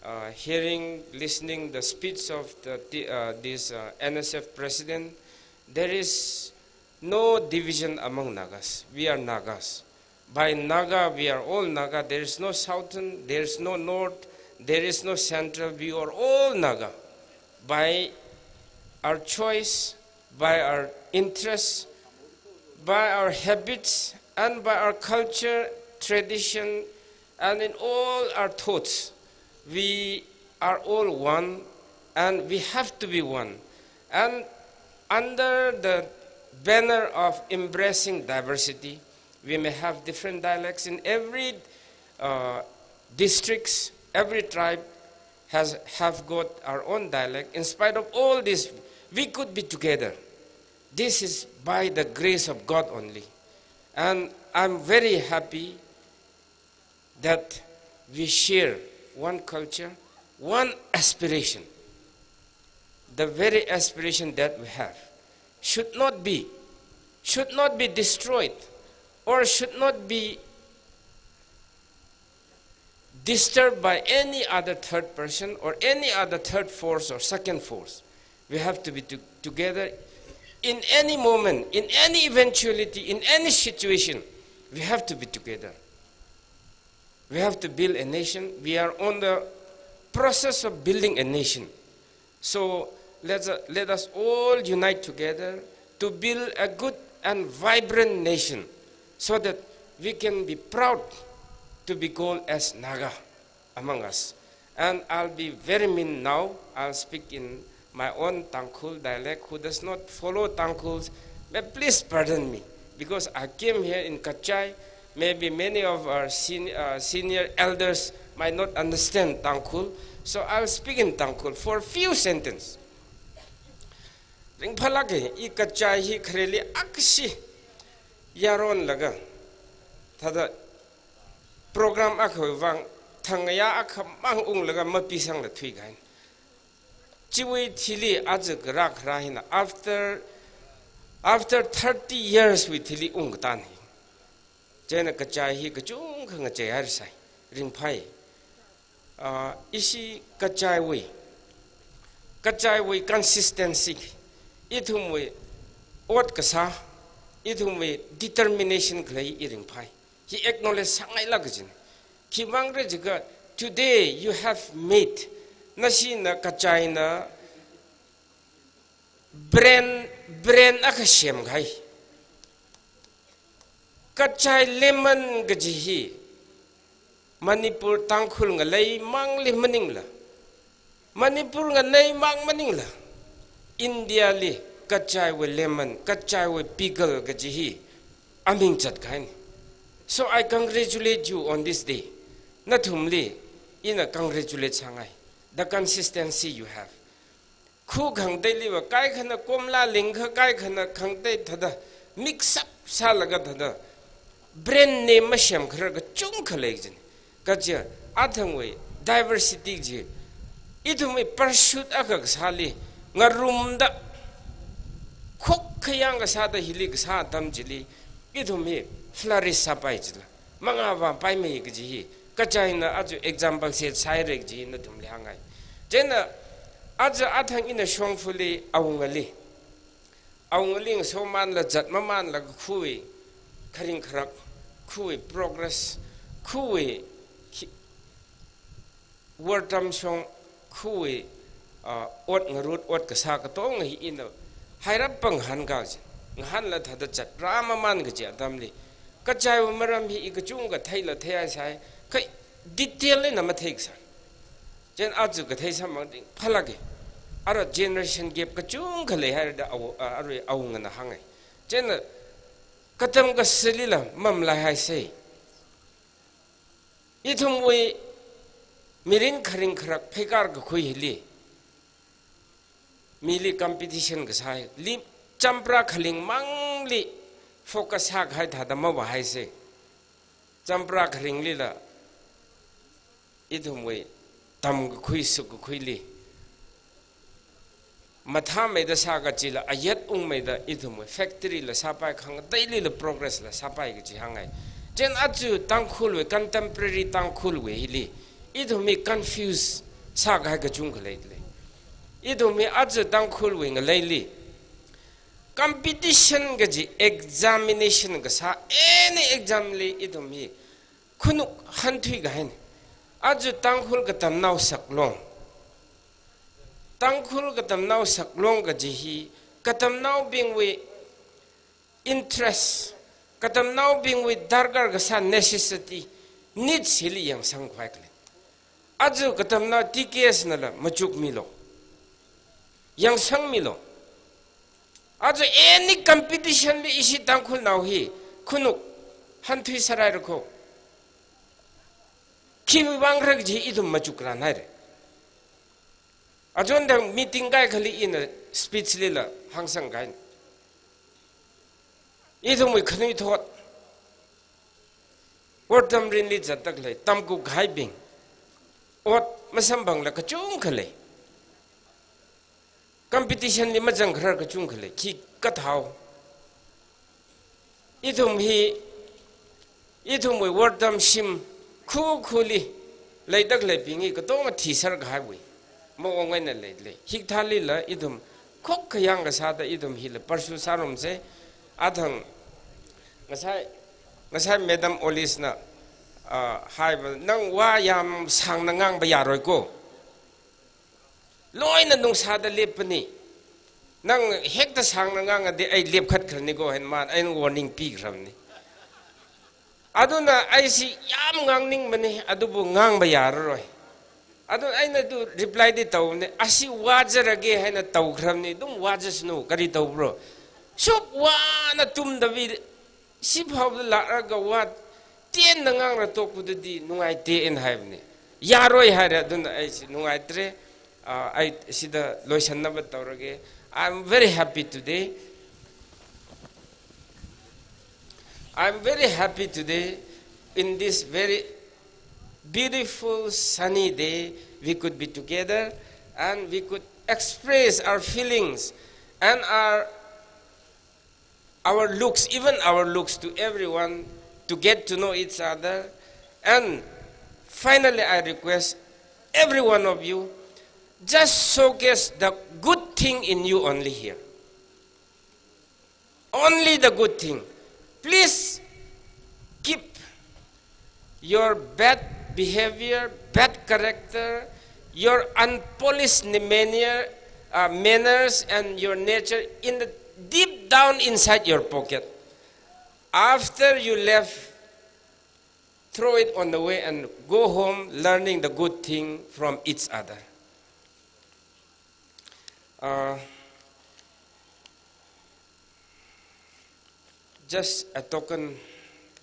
uh, hearing, listening the speech of the, the, uh, this, uh, N S F president. There is no division among Nagas. We are Nagas. By Naga, we are all Naga. There is no southern, there is no north, there is no central. We are all Naga. By our choice, by our interests, by our habits, and by our culture, tradition, and in all our thoughts, we are all one, and we have to be one. And under the banner of embracing diversity, we may have different dialects in every, uh, districts, every tribe has, have got our own dialect. In spite of all this, we could be together. This is by the grace of God only. And I'm very happy that we share one culture, one aspiration. The very aspiration that we have should not be, should not be destroyed or should not be disturbed by any other third person or any other third force or second force. We have to be to-, together in any moment, in any eventuality, in any situation. We have to be together. We have to build a nation. We are on the process of building a nation. So let's, uh, let us all unite together to build a good and vibrant nation so that we can be proud to be called as Naga among us. And I'll be very mean now. I'll speak in my own Tangkhul dialect. Who does not follow Tangkhuls, may please pardon me, because I came here in Kachai. Maybe many of our sen-, uh, senior elders might not understand Tangkhul. So I'll speak in Tangkhul for a few sentences. Ringphālāka, i Kachai hi khareli akhashi yaronlaga, thāda program akhawui vang thangya akhamang unglaga mapisangla thuikahaina. Chiwui thili aja kharā kharā hina, after, after thirty years wui thili ungkatā hi. Chieina Kachai hi kachungkha ngacheihairasai, ringphai. Ah, ishi Kachaiwui, Kachaiwui consistency, ithumwui ot kasā, ithumwui determination khalei i ringphai. Hi acknowledge sāngailāka jina. Khivang re jiakha, today you have made, nashina Kachaina brand, brand akha semkahai. Kachai lemon kaji hi Manipur Tangkhul ngaleimangli maningla, Manipur ngaleimang maningla, India li Kachaiwui lemon, Kachaiwui pickle kaji hi aming zatkahaina. So I congratulate you on this day. Nathumli ina congratulate sāngai. The consistency you have. Khu khangateiliva kaikhana komla lingkha, kaikhana khangatei thāda mix up sālaga thāda brand name masemkharar kachungkha lei jina. Kaja athangwui diversity chi, ithumwui pursuit akha kasāli ngarumda, khokkha yang kasāda hili kasā atam chili ithum hi flourish sāpai jila, mangā vāpaimei kaji hi Kachaina aja example set sāhaira kaji nathumli hāngngai. Chieina aja athang ina shongfali awungali, awungali ngasomanla zatmamanla khuiwui kharing kharak, khuiwui progress, khuiwui khi-, wortam shong, khuiwui, ah, ot ngarut, ot kasā katonga hi ina hairap pangahān kaji. Ngahānla thāda zatrāmaman kaji atamli, Kachaiwui maram hi i kachungkha theila theihaisai, kha detail eina matheikasā. Chieina aja kathei sāmang ringphālāka. Ara generation gap kachungkha leihairada awo-, ah, arui awungana hāngngai. Chieina katam kasalila mamalaihaisei. Ithumwui mirin kharing kharak pheikar kakhui hili, mili competition kasāli, champra khalingmangli focus sākahai thāda mavāhaisei. Champra kharinglila ithumwui tamkakhui sukkakhuili mathāmeida sā kachila ayat ungmeida ithumwui factory la sāpai, khangateilila progress la sāpai kaji hāngngai. Chieina aja Tangkhulwui, contemporary Tangkhulwui hili ithum hi confuse sākahai kachungkha leilei. Ithum hi aja Tangkhulwui ngaleili competition kaji, examination kasā, any exam li ithum hi khanuk hanthuikahaina. Aja Tangkhul katamnao saklong, Tangkhul katamnao saklong kaji hi katamnaobingwui interest, katamnaobingwui darkar kasā necessity, needs hili yangsangkhavai khalei. Aja katamnao T K S nala machukmilu, yangsangmilu. Aja any competition li ishi Tangkhulnao hi khanuk hanthuiserhaira kho. Khiwuivang khala kaji ithum machukranhaira. Achonthang meeting kaikhali ina speech lila hāngsangkahaina. Ithumwui khanuithot, wortam rinli zatda khalei, tamkakhuihaibing, ot masamphangla kachungkha lei. Competition li mazangkharar kachungkha lei, khikha thao. Ithum hi, ithumwui wortam shim khukhuli leida khaleibing hi katonga thiserkahaiwui maong eina leilei. Hikathālila ithum khokkha yang kasāda ithum hila pursue sārumsei. Athang ngasai, ngasai Madam Olisna, ah, haiva, nang vā yamsāngna ngangpa yaroi ko. Loina nungsāda leppani. "Nang hekta sāngna ngangadi ai lepkhat kharani ko," haina mā, aina warning pikharani. Aduna aisi yam ngangningmani, adubu ngangva yararoi. Aduna aina tu reply di tauni, "Asi vāzarage," haina taukharani, "Dum vāzasanu, kari taupro? Shup vāna tumda vi, siphaoda lāraga vā, tenna ngangra tokudadi nungaite," haibani. Yaroi haira, aduna aisi nungaitare, ah, ai sida loisannava taurage. I'm very happy today. I'm very happy today in this very beautiful sunny day. We could be together and we could express our feelings and our, our looks, even our looks to everyone to get to know each other. And finally, I request every one of you, just showcase the good thing in you only here. Only the good thing. Please keep your bad behavior, bad character, your unpolished manner, uh, manners, and your nature in the deep down inside your pocket. After you left, throw it on the way and go home learning the good thing from each other. Uh, just a token,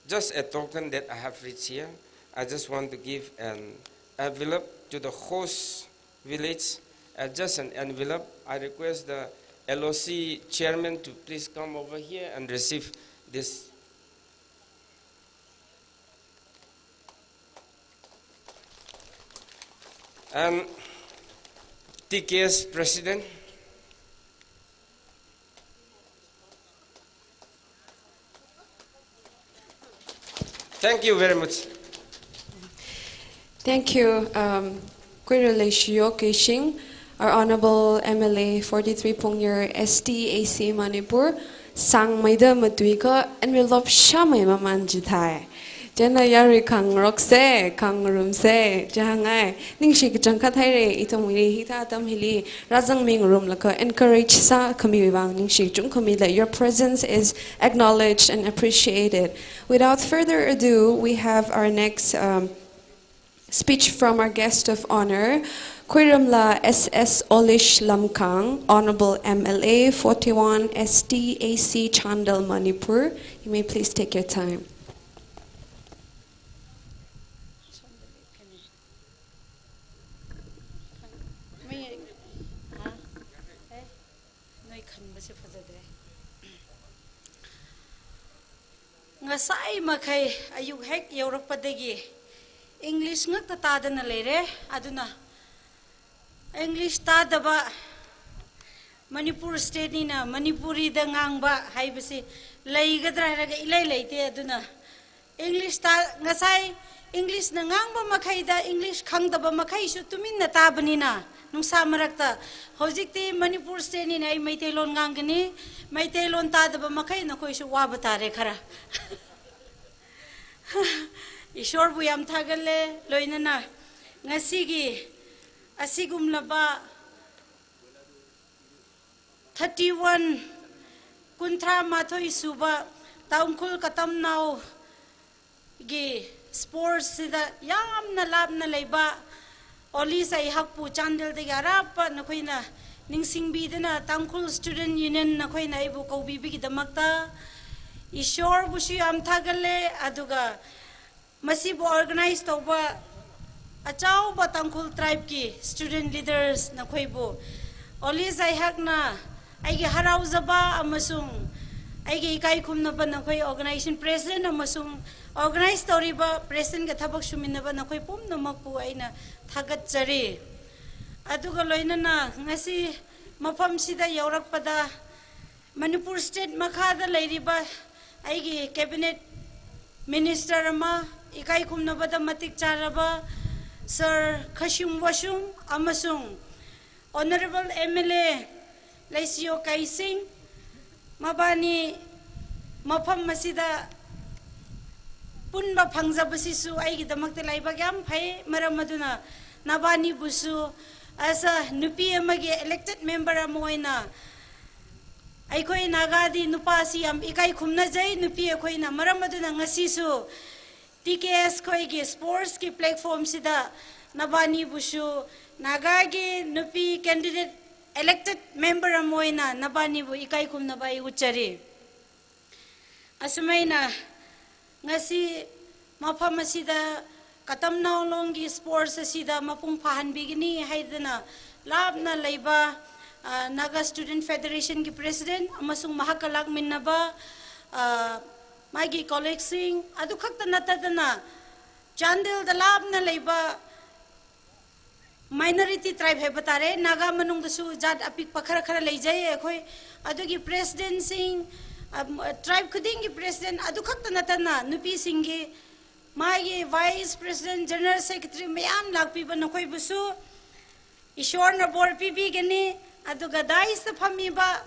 just a token that I have reached here. I just want to give an envelope to the host village, uh, just an envelope. I request the L O C chairman to please come over here and receive this. And T K S president. Thank you very much. Thank you, um, Kuiralei Shiyok Keishing, our Honorable M L A forty-three Pungyur S T A C Manipur, sāngmeida matuikha envelope shāmei mamān chithai. Chieina yarui khangarokse, khangarumse, chihāngai. Ningshi kachangkhat haire, ithumli hithā atam hili rāzangmingarumlaga encourage sākhamiwui vāng ningshi kachungkhamile. Your presence is acknowledged and appreciated. Without further ado, we have our next, um, speech from our guest of honor, Khuiramla S S Olish Lamkang, Honorable M L A forty-one S T A C Chandel, Manipur. You may please take your time. Ngasai makhai ayuk hek yaurakpadagi English ngakta tādana leire, aduna English tādava Manipur state nina Manipuri da ngangva haibasi leikadra hailaga ilei leite, aduna English tā, ngasai English na ngangva makhaida English khangdava makhaisu tuminna tāvanina, nungsā marakta. Hojikti Manipur state nina ai Meiteilon ngangkani, Meiteilon tādava makhai nakhoisu vāva tāre khara. Ishorbu yam thagale, loinana ngasigi asigumlava thirty-one, kunthra mathoi suba Tangkhul Katamnao gi sports sida yamna lapna leiba Oli Saihakpu Chandel dagi arapa nakhoina ningsingbidana Tangkhul Student Union nakhoina ibu kaubibigi damakta Ishorbushi yam thagale, aduga masibu organize tauba achauba Tangkhul tribe ki student leaders nakhoibu, Oli Saihakna aigi harauzaba amasung aigi ikai khumnaba nakhoi organization president amasung organize tauriba president ga thabak shuminaba nakhoi pumnamakpu aina thagatchari. Aduga loinana ngasi mafam sida yaurakpada Manipur state makhada leiriba aigi cabinet minister ama, ikai khumnabada matik chāraba Sir Khashim Washum amasung Honorable M L A Leishiyo Keishing, mabani mafam masida punba phangzaba sisu aigidamakta laibak yam phai, maram aduna nabanibusu as a nupi amagi elected member ama oina ꯑꯩꯈꯣꯏ ꯅꯥꯒꯥꯗꯤ ꯅꯨꯄꯥꯁꯤ ꯌꯥꯝ ꯏꯀꯥꯏ ꯈꯨꯝꯅꯖꯩ, ꯅꯨꯄꯤ ꯑꯩꯈꯣꯏꯅ꯫ ꯃꯔꯝ ꯑꯗꯨꯅ ꯉꯁꯤꯁꯨ T K S ꯈꯣꯏꯒꯤ sports ꯀꯤ platform ꯁꯤꯗ ꯅꯕꯥꯅꯤꯕꯨꯁꯨ, ꯅꯥꯒꯥꯒꯤ ꯅꯨꯄꯤ candidate elected member ꯑꯃ ꯑꯣꯏꯅ ꯅꯕꯥꯅꯤꯕꯨ ꯏꯀꯥꯏ ꯈꯨꯝꯅꯕ ꯑꯩ ꯎꯠꯆꯔꯤ꯫ ꯑꯁꯨꯃꯥꯏꯅ ꯉꯁꯤ ꯃꯐꯝ ꯑꯁꯤꯗ ꯀꯇꯝꯅꯥꯎ ꯂꯣꯡꯒꯤ sports ꯑꯁꯤꯗ ꯃꯄꯨꯡ ꯐꯥꯍꯟꯕꯤꯒꯅꯤ ꯍꯥꯏꯗꯅ ꯂꯥꯞꯅ ꯂꯩꯕ, ꯑ, Naga Student Federation ꯒꯤ president ꯑꯃꯁꯨꯡ ꯃꯍꯥꯛꯀ ꯂꯥꯛꯃꯤꯟꯅꯕ, ꯑ, ꯃꯥꯒꯤ colleague ꯁꯤꯡ, ꯑꯗꯨ ꯈꯛꯇ ꯅꯠꯇꯗꯅ ꯆꯥꯟꯗꯦꯜꯗ ꯂꯥꯞꯅ ꯂꯩꯕ minority tribe ꯍꯥꯏꯕ ꯇꯥꯔꯦ, ꯅꯥꯒꯥ ꯃꯅꯨꯡꯗꯁꯨ ꯖꯥꯠ ꯑꯄꯤꯛꯄ ꯈꯔ ꯈꯔ ꯂꯩꯖꯩ ꯑꯩꯈꯣꯏ꯫ ꯑꯗꯨꯒꯤ president ꯁꯤꯡ, ꯑꯝ, tribe ꯈꯨꯗꯤꯡꯒꯤ president, ꯑꯗꯨ ꯈꯛꯇ ꯅꯠꯇꯅ ꯅꯨꯄꯤꯁꯤꯡꯒꯤ ꯃꯥꯒꯤ vice president, general secretary ꯃꯌꯥꯝ ꯂꯥꯛꯄꯤꯕ ꯅꯈꯣꯏꯕꯨꯁꯨ ꯏꯁꯣꯔꯅ ꯕꯣꯔ ꯄꯤꯕꯤꯒꯅꯤ꯫ ꯑꯗꯨꯒ dais ꯇ ꯐꯝꯃꯤꯕ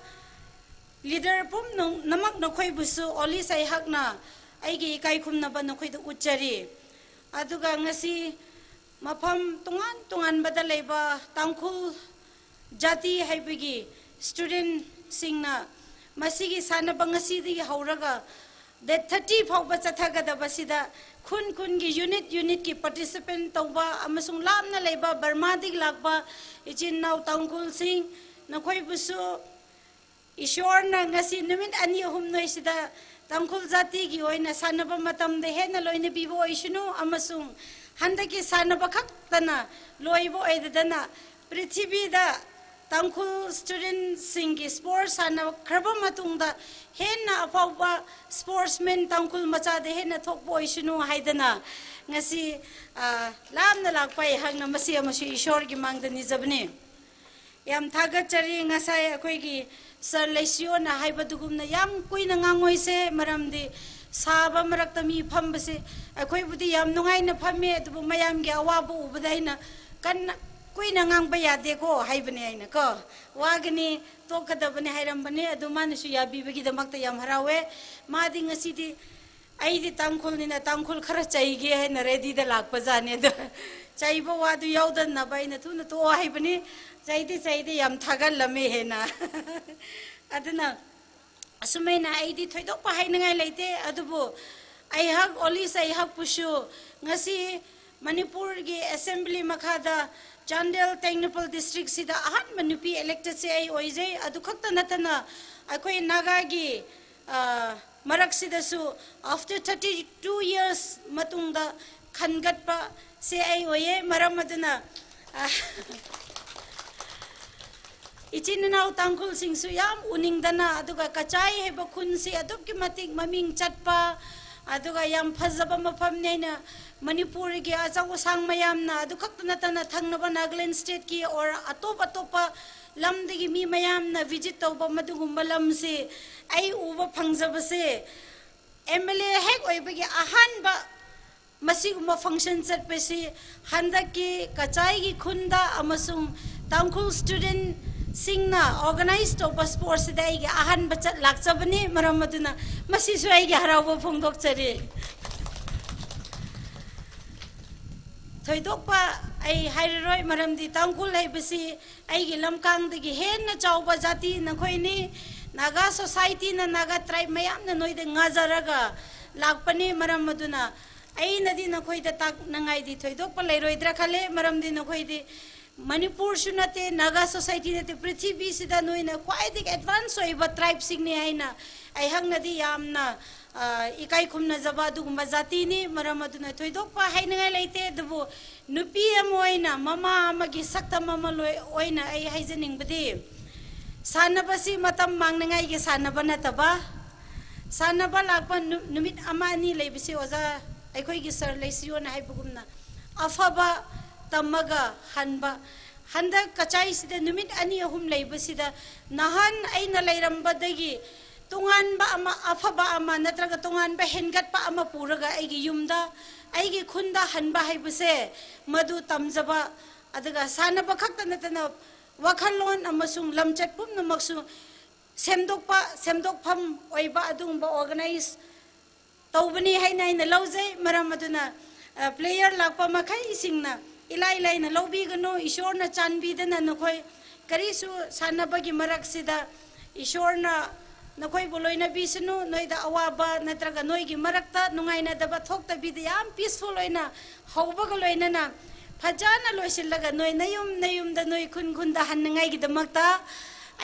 leader ꯄꯨꯝꯅꯃꯛ ꯅꯈꯣꯏꯕꯨꯁꯨ ꯑꯣꯂꯤꯁ ꯑꯩꯍꯥꯛꯅ ꯑꯩꯒꯤ ꯏꯀꯥꯏ ꯈꯨꯝꯅꯕ ꯅꯈꯣꯏꯗ ꯎꯠꯆꯔꯤ꯫ ꯑꯗꯨꯒ ꯉꯁꯤ ꯃꯐꯝ ꯇꯣꯉꯥꯟ ꯇꯣꯉꯥꯟꯕꯗ ꯂꯩꯕ ꯇꯥꯡꯈꯨꯜ ꯖꯥꯇꯤ ꯍꯥꯏꯕꯒꯤ student ꯁꯤꯡꯅ ꯃꯁꯤꯒꯤ ꯁꯥꯟꯅꯕ ꯉꯁꯤꯗꯒꯤ ꯍꯧꯔꯒ date thirty ꯐꯥꯎꯕ ꯆꯠꯊꯒꯗꯕꯁꯤꯗ ꯈꯨꯟ ꯈꯨꯟꯒꯤ unit unit ꯀꯤ participant ꯇꯧꯕ ꯑꯃꯁꯨꯡ ꯂꯥꯞꯅ ꯂꯩꯕ ꯕꯔꯃꯥꯗꯒꯤ ꯂꯥꯛꯄ ꯏꯆꯤꯟ ꯏꯅꯥꯎ ꯇꯥꯡꯈꯨꯜꯁꯤꯡ, ꯅꯈꯣꯏꯕꯨꯁꯨ ꯏꯁꯣꯔꯅ ꯉꯁꯤ ꯅꯨꯃꯤꯠ ꯑꯅꯤ ꯑꯍꯨꯝ ꯅꯣꯏꯁꯤꯗ ꯇꯥꯡꯈꯨꯜ ꯖꯥꯇꯤꯒꯤ ꯑꯣꯏꯅ ꯁꯥꯟꯅꯕ ꯃꯇꯝꯗ ꯍꯦꯟꯅ ꯂꯣꯏꯅꯕꯤꯕ ꯑꯣꯏꯁꯅꯨ, ꯑꯃꯁꯨꯡ ꯍꯟꯗꯛꯀꯤ ꯁꯥꯟꯅꯕ ꯈꯛꯇꯅ ꯂꯣꯏꯕ ꯑꯣꯏꯗꯗꯅ ꯄ꯭ꯔꯤꯊꯤꯕꯤꯗ ꯇꯥꯡꯈꯨꯜ student ꯁꯤꯡꯒꯤ sports ꯁꯥꯟꯅꯈ꯭ꯔꯕ ꯃꯇꯨꯡꯗ ꯍꯦꯟꯅ ꯑꯐꯥꯎꯕ sportsman ꯇꯥꯡꯈꯨꯜ ꯃꯆꯥꯗ ꯍꯦꯟꯅ ꯊꯣꯛꯄ ꯑꯣꯏꯁꯅꯨ ꯍꯥꯏꯗꯅ ꯉꯁꯤ, ꯑ, ꯂꯥꯞꯅ ꯂꯥꯛꯄ ꯑꯩꯍꯥꯛꯅ ꯃꯁꯤ ꯑꯃꯁꯨ ꯏꯁꯣꯔꯒꯤ ꯃꯥꯡꯗ ꯅꯤꯖꯕꯅꯤ꯫ ꯌꯥꯝ ꯊꯥꯒꯠꯆꯔꯤ꯫ ꯉꯁꯥꯏ ꯑꯩꯈꯣꯏꯒꯤ Sir ꯂꯩꯁꯤꯌꯣꯅ ꯍꯥꯏꯕꯗꯨꯒꯨꯝꯅ ꯌꯥꯝ ꯀꯨꯏꯅ ꯉꯥꯡꯉꯣꯏꯁꯦ, ꯃꯔꯝꯗꯤ ꯁꯥꯕ ꯃꯔꯛꯇ ꯃꯤ ꯐꯝꯕꯁꯦ, ꯑꯩꯈꯣꯏꯕꯨꯗꯤ ꯌꯥꯝ ꯅꯨꯡꯉꯥꯏꯅ ꯐꯝꯃꯦ, ꯑꯗꯨꯕꯨ ꯃꯌꯥꯝꯒꯤ ꯑꯋꯥꯕ ꯎꯕꯗ ꯑꯩꯅ ꯀꯟꯅ ꯀꯨꯏꯅ ꯉꯥꯡꯕ ꯌꯥꯗꯦꯀꯣ ꯍꯥꯏꯕꯅꯦ ꯑꯩꯅ ꯀꯣ, ꯋꯥꯒꯅꯤ, ꯇꯣꯛꯀꯗꯕꯅꯤ ꯍꯥꯏꯔꯝꯕꯅꯦ꯫ ꯑꯗꯨ ꯃꯥꯅꯁꯨ ꯌꯥꯕꯤꯕꯒꯤꯗꯃꯛꯇ ꯌꯥꯝ ꯍꯔꯥꯎꯋꯦ꯫ ꯃꯥꯗꯤ ꯉꯁꯤꯗꯤ ꯑꯩꯗꯤ ꯇꯥꯡꯈꯨꯜꯅꯤꯅ ꯇꯥꯡꯈꯨꯜ ꯈꯔ ꯆꯩꯒꯦ ꯍꯥꯏꯅ ready ꯗ ꯂꯥꯛꯄꯖꯥꯠꯅꯦ꯫ ꯑꯗꯣ ꯆꯩꯕ ꯋꯥꯗꯨ ꯌꯥꯎꯗꯅꯕ ꯑꯩꯅ ꯊꯨꯅ ꯇꯣꯛꯑꯣ ꯍꯥꯏꯕꯅꯤ꯫ ꯆꯩꯗꯤ ꯆꯩꯗꯤ ꯌꯥꯝ ꯊꯥꯒꯠꯂꯝꯃꯦ ꯍꯦꯟꯅ꯫ ꯑꯗꯨꯅ ꯑꯁꯨꯃꯥꯏꯅ ꯑꯩꯗꯤ ꯊꯣꯏꯗꯣꯛꯄ ꯍꯥꯏꯅꯤꯡꯉꯥꯏ ꯂꯩꯇꯦ꯫ ꯑꯗꯨꯕꯨ ꯑꯩꯍꯥꯛ, ꯑꯣꯂꯤꯁ ꯑꯩꯍꯥꯛꯄꯨꯁꯨ ꯉꯁꯤ ꯃꯅꯤꯄꯨꯔꯒꯤ assembly ꯃꯈꯥꯗ ꯆꯥꯟꯗꯦꯜ ꯇꯦꯡꯅꯧꯄꯜ district ꯁꯤꯗ ꯑꯍꯥꯟꯕ ꯅꯨꯄꯤ elected ꯁꯦ ꯑꯩ ꯑꯣꯏꯖꯩ꯫ ꯑꯗꯨ ꯈꯛꯇ ꯅꯠꯇꯅ ꯑꯩꯈꯣꯏ ꯅꯥꯒꯥꯒꯤ, ꯑ, ꯃꯔꯛꯁꯤꯗꯁꯨ after thirty two years ꯃꯇꯨꯡꯗ ꯈꯟꯒꯠꯄ ꯁꯦ ꯑꯩ ꯑꯣꯏꯌꯦ꯫ ꯃꯔꯝ ꯑꯗꯨꯅ, ꯑ, ꯏꯆꯤꯟ ꯏꯅꯥꯎ ꯇꯥꯡꯈꯨꯜꯁꯤꯡꯁꯨ ꯌꯥꯝ ꯎꯅꯤꯡꯗꯅ, ꯑꯗꯨꯒ ꯀꯆꯥꯏ ꯍꯥꯏꯕ ꯈꯨꯟꯁꯤ ꯑꯗꯨꯛꯀꯤ ꯃꯇꯤꯛ ꯃꯃꯤꯡ ꯆꯠꯄ, ꯑꯗꯨꯒ ꯌꯥꯝ ꯐꯖꯕ ꯃꯐꯝꯅꯦꯅ ꯃꯅꯤꯄꯨꯔꯒꯤ ꯑꯆꯧ ꯑꯁꯥꯡ ꯃꯌꯥꯝꯅ, ꯑꯗꯨ ꯈꯛꯇ ꯅꯠꯇꯅ ꯊꯪꯅꯕ ꯅꯥꯒꯥꯂꯦꯟ state ꯀꯤ or ꯑꯇꯣꯞ ꯑꯇꯣꯞꯄ ꯂꯝꯗꯒꯤ ꯃꯤ ꯃꯌꯥꯝꯅ visit ꯇꯧꯕ ꯃꯗꯨꯒꯨꯝꯕ ꯂꯝꯁꯤ ꯑꯩ ꯎꯕ ꯐꯪꯖꯕꯁꯦ, M L A ꯍꯦꯛ ꯑꯣꯏꯕꯒꯤ ꯑꯍꯥꯟꯕ ꯃꯁꯤꯒꯨꯝꯕ function ꯆꯠꯄꯁꯤ ꯍꯟꯗꯛꯀꯤ ꯀꯆꯥꯏꯒꯤ ꯈꯨꯟꯗ ꯑꯃꯁꯨꯡ ꯇꯥꯡꯈꯨꯜ student ꯁꯤꯡꯅ organize ꯇꯧꯕ sports ꯁꯤꯗ ꯑꯩꯒꯤ ꯑꯍꯥꯟꯕ ꯆꯠ ꯂꯥꯛꯆꯕꯅꯤ꯫ ꯃꯔꯝ ꯑꯗꯨꯅ ꯃꯁꯤꯁꯨ ꯑꯩꯒꯤ ꯍꯔꯥꯎꯕ ꯐꯣꯡꯗꯣꯛꯆꯔꯤ꯫ ꯊꯣꯏꯗꯣꯛꯄ ꯑꯩ ꯍꯥꯏꯔꯔꯣꯏ, ꯃꯔꯝꯗꯤ ꯇꯥꯡꯈꯨꯜ ꯍꯥꯏꯕꯁꯤ ꯑꯩꯒꯤ ꯂꯝꯀꯥꯡꯗꯒꯤ ꯍꯦꯟꯅ ꯆꯥꯎꯕ ꯖꯥꯇꯤ ꯅꯈꯣꯏꯅꯤ꯫ Naga society ꯅ, Naga tribe ꯃꯌꯥꯝꯅ ꯅꯣꯏꯗ ꯉꯥꯖꯔꯒ ꯂꯥꯛꯄꯅꯤ꯫ ꯃꯔꯝ ꯑꯗꯨꯅ ꯑꯩꯅꯗꯤ ꯅꯈꯣꯏꯗ ꯇꯥꯛꯅꯉꯥꯏꯗꯤ ꯊꯣꯏꯗꯣꯛꯄ ꯂꯩꯔꯣꯏꯗ꯭ꯔꯥ ꯈꯜꯂꯦ, ꯃꯔꯝꯗꯤ ꯅꯈꯣꯏꯗꯤ ꯃꯅꯤꯄꯨꯔꯁꯨ ꯅꯠꯇꯦ, Naga society ꯅꯠꯇꯦ, ꯄ꯭ꯔꯤꯊꯤꯕꯤꯁꯤꯗ ꯅꯣꯏꯅ ꯈ꯭ꯋꯥꯏꯗꯒꯤ advance ꯑꯣꯏꯕ tribe ꯁꯤꯡꯅꯤ ꯍꯥꯏꯅ ꯑꯩꯍꯥꯛꯅꯗꯤ ꯌꯥꯝꯅ, ꯑ, ꯏꯀꯥꯏ ꯈꯨꯝꯅꯖꯕ ꯑꯗꯨꯒꯨꯝꯕ ꯖꯥꯇꯤꯅꯤ꯫ ꯃꯔꯝ ꯑꯗꯨꯅ ꯊꯣꯏꯗꯣꯛꯄ ꯍꯥꯏꯅꯤꯡꯉꯥꯏ ꯂꯩꯇꯦ, ꯑꯗꯨꯕꯨ ꯅꯨꯄꯤ ꯑꯃ ꯑꯣꯏꯅ ꯃꯃꯥ ꯑꯃꯒꯤ ꯁꯛꯇꯝ ꯑꯃ ꯂꯣꯏ-, ꯑꯣꯏꯅ ꯑꯩ ꯍꯥꯏꯖꯅꯤꯡꯕꯗꯤ, ꯁꯥꯟꯅꯕꯁꯤ ꯃꯇꯝ ꯃꯥꯡꯅꯤꯡꯉꯥꯏꯒꯤ ꯁꯥꯟꯅꯕ ꯅꯠꯇꯕ, ꯁꯥꯟꯅꯕ ꯂꯥꯛꯄ ꯅꯨ-, ꯅꯨꯃꯤꯠ ꯑꯃ ꯑꯅꯤ ꯂꯩꯕꯁꯤ ꯑꯣꯖꯥ, ꯑꯩꯈꯣꯏꯒꯤ Sir ꯂꯩꯁꯤꯌꯣꯅ ꯍꯥꯏꯕꯒꯨꯝꯅ ꯑꯐꯕ ꯇꯝꯃꯒ ꯍꯟꯕ꯫ ꯍꯟꯗꯛ ꯀꯆꯥꯏꯁꯤꯗ ꯅꯨꯃꯤꯠ ꯑꯅꯤ ꯑꯍꯨꯝ ꯂꯩꯕꯁꯤꯗ ꯅꯍꯥꯟ ꯑꯩꯅ ꯂꯩꯔꯝꯕꯗꯒꯤ ꯇꯣꯉꯥꯟꯕ ꯑꯃ, ꯑꯐꯕ ꯑꯃ ꯅꯠꯇ꯭ꯔꯒ ꯇꯣꯉꯥꯟꯕ ꯍꯦꯟꯒꯠꯄ ꯑꯃ ꯄꯨꯔꯒ ꯑꯩꯒꯤ ꯌꯨꯝꯗ, ꯑꯩꯒꯤ ꯈꯨꯟꯗ ꯍꯟꯕ ꯍꯥꯏꯕꯁꯦ ꯃꯗꯨ ꯇꯝꯖꯕ, ꯑꯗꯨꯒ ꯁꯥꯟꯅꯕ ꯈꯛꯇ ꯅꯠꯇꯅ ꯋꯥꯈꯜꯂꯣꯟ ꯑꯃꯁꯨꯡ ꯂꯝꯆꯠ ꯄꯨꯝꯅꯃꯛꯁꯨ ꯁꯦꯝꯗꯣꯛꯄ, ꯁꯦꯝꯗꯣꯛꯐꯝ ꯑꯣꯏꯕ ꯑꯗꯨꯒꯨꯝꯕ organize ꯇꯧꯕꯅꯤ ꯍꯥꯏꯅ ꯑꯩꯅ ꯂꯧꯖꯩ꯫ ꯃꯔꯝ ꯑꯗꯨꯅ, ꯑ, player ꯂꯥꯛꯄ ꯃꯈꯩꯁꯤꯡꯅ ꯏꯂꯥꯏ ꯂꯥꯏꯅ ꯂꯧꯕꯤꯒꯅꯨ꯫ ꯏꯁꯣꯔꯅ ꯆꯥꯟꯕꯤꯗꯅ ꯅꯈꯣꯏ ꯀꯔꯤꯁꯨ ꯁꯥꯟꯅꯕꯒꯤ ꯃꯔꯛꯁꯤꯗ ꯏꯁꯣꯔꯅ ꯅꯈꯣꯏꯕꯨ ꯂꯣꯏꯅꯕꯤꯁꯅꯨ, ꯅꯣꯏꯗ ꯑꯋꯥꯕ ꯅꯠꯇ꯭ꯔꯒ ꯅꯣꯏꯒꯤ ꯃꯔꯛꯇ ꯅꯨꯡꯉꯥꯏꯅꯗꯕ ꯊꯣꯛꯇꯕꯤꯗ ꯌꯥꯝ peaceful ꯑꯣꯏꯅ ꯍꯧꯕꯒ ꯂꯣꯏꯅꯅ ꯐꯖꯅ ꯂꯣꯏꯁꯤꯜꯂꯒ ꯅꯣꯏ ꯅꯌꯨꯝ ꯅꯌꯨꯝꯗ ꯅꯣꯏ ꯈꯨꯟ ꯈꯨꯟꯗ ꯍꯟꯅꯉꯥꯏꯒꯤꯗꯃꯛꯇ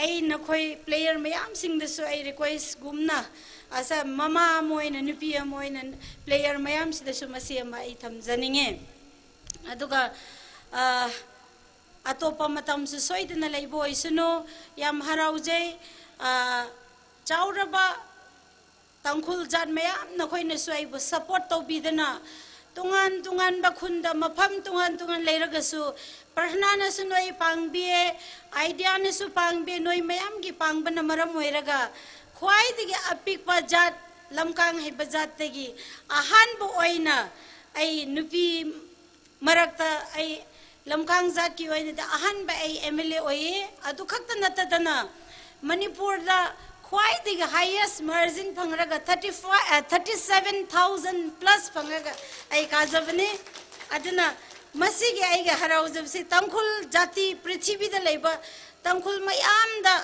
ꯑꯩ ꯅꯈꯣꯏ player ꯃꯌꯥꯝꯁꯤꯡꯗꯁꯨ ꯑꯩ request ꯒꯨꯝꯅ, ꯑꯁ, ꯃꯃꯥ ꯑꯃ ꯑꯣꯏꯅ, ꯅꯨꯄꯤ ꯑꯃ ꯑꯣꯏꯅ player ꯃꯌꯥꯝꯁꯤꯗꯁꯨ ꯃꯁꯤ ꯑꯃ ꯑꯩ ꯊꯝꯖꯅꯤꯡꯉꯦ꯫ ꯑꯗꯨꯒ, ꯑ, ꯑꯇꯣꯞꯄ ꯃꯇꯝꯁꯨ ꯁꯣꯏꯗꯅ ꯂꯩꯕ ꯑꯣꯏꯁꯅꯨ꯫ ꯌꯥꯝ ꯍꯔꯥꯎꯖꯩ꯫ ꯑ, ꯆꯥꯎꯔꯕ ꯇꯥꯡꯈꯨꯜ ꯖꯥꯠ ꯃꯌꯥꯝ ꯅꯈꯣꯏꯅꯁꯨ ꯑꯩꯕꯨ support ꯇꯧꯕꯤꯗꯅ, ꯇꯣꯉꯥꯟ ꯇꯣꯉꯥꯟꯕ ꯈꯨꯟꯗ ꯃꯐꯝ ꯇꯣꯉꯥꯟ ꯇꯣꯉꯥꯟ ꯂꯩꯔꯒꯁꯨ, ꯄ꯭ꯔꯊꯅꯥꯅꯁꯨ ꯅꯣꯏ ꯄꯥꯡꯕꯤꯌꯦ, idea ꯅꯁꯨ ꯄꯥꯡꯕꯤꯌꯦ, ꯅꯣꯏ ꯃꯌꯥꯝꯒꯤ ꯄꯥꯡꯕꯅ ꯃꯔꯝ ꯑꯣꯏꯔꯒ ꯈ꯭ꯋꯥꯏꯗꯒꯤ ꯑꯄꯤꯛꯄ ꯖꯥꯠ, ꯂꯝꯀꯥꯡ ꯍꯥꯏꯕ ꯖꯥꯠꯇꯒꯤ ꯑꯍꯥꯟꯕ ꯑꯣꯏꯅ ꯑꯩ ꯅꯨꯄꯤ ꯃꯔꯛꯇ ꯑꯩ ꯂꯝꯀꯥꯡ ꯖꯥꯠꯀꯤ ꯑꯣꯏꯅꯗꯤ ꯑꯍꯥꯟꯕ ꯑꯩ M L A ꯑꯣꯏꯌꯦ꯫ ꯑꯗꯨ ꯈꯛꯇ ꯅꯠꯇꯗꯅ ꯃꯅꯤꯄꯨꯔꯗ ꯈ꯭ꯋꯥꯏꯗꯒꯤ highest margin ꯐꯪꯔꯒ thirty five, ꯑ, thirty seven thousand plus ꯐꯪꯔꯒ ꯑꯩ ꯀꯥꯖꯕꯅꯤ꯫ ꯑꯗꯨꯅ ꯃꯁꯤꯒꯤ ꯑꯩꯒꯤ ꯍꯔꯥꯎꯖꯕꯁꯤ ꯇꯥꯡꯈꯨꯜ ꯖꯥꯇꯤ, ꯄ꯭ꯔꯤꯊꯤꯕꯤꯗ ꯂꯩꯕ ꯇꯥꯡꯈꯨꯜ ꯃꯌꯥꯝꯗ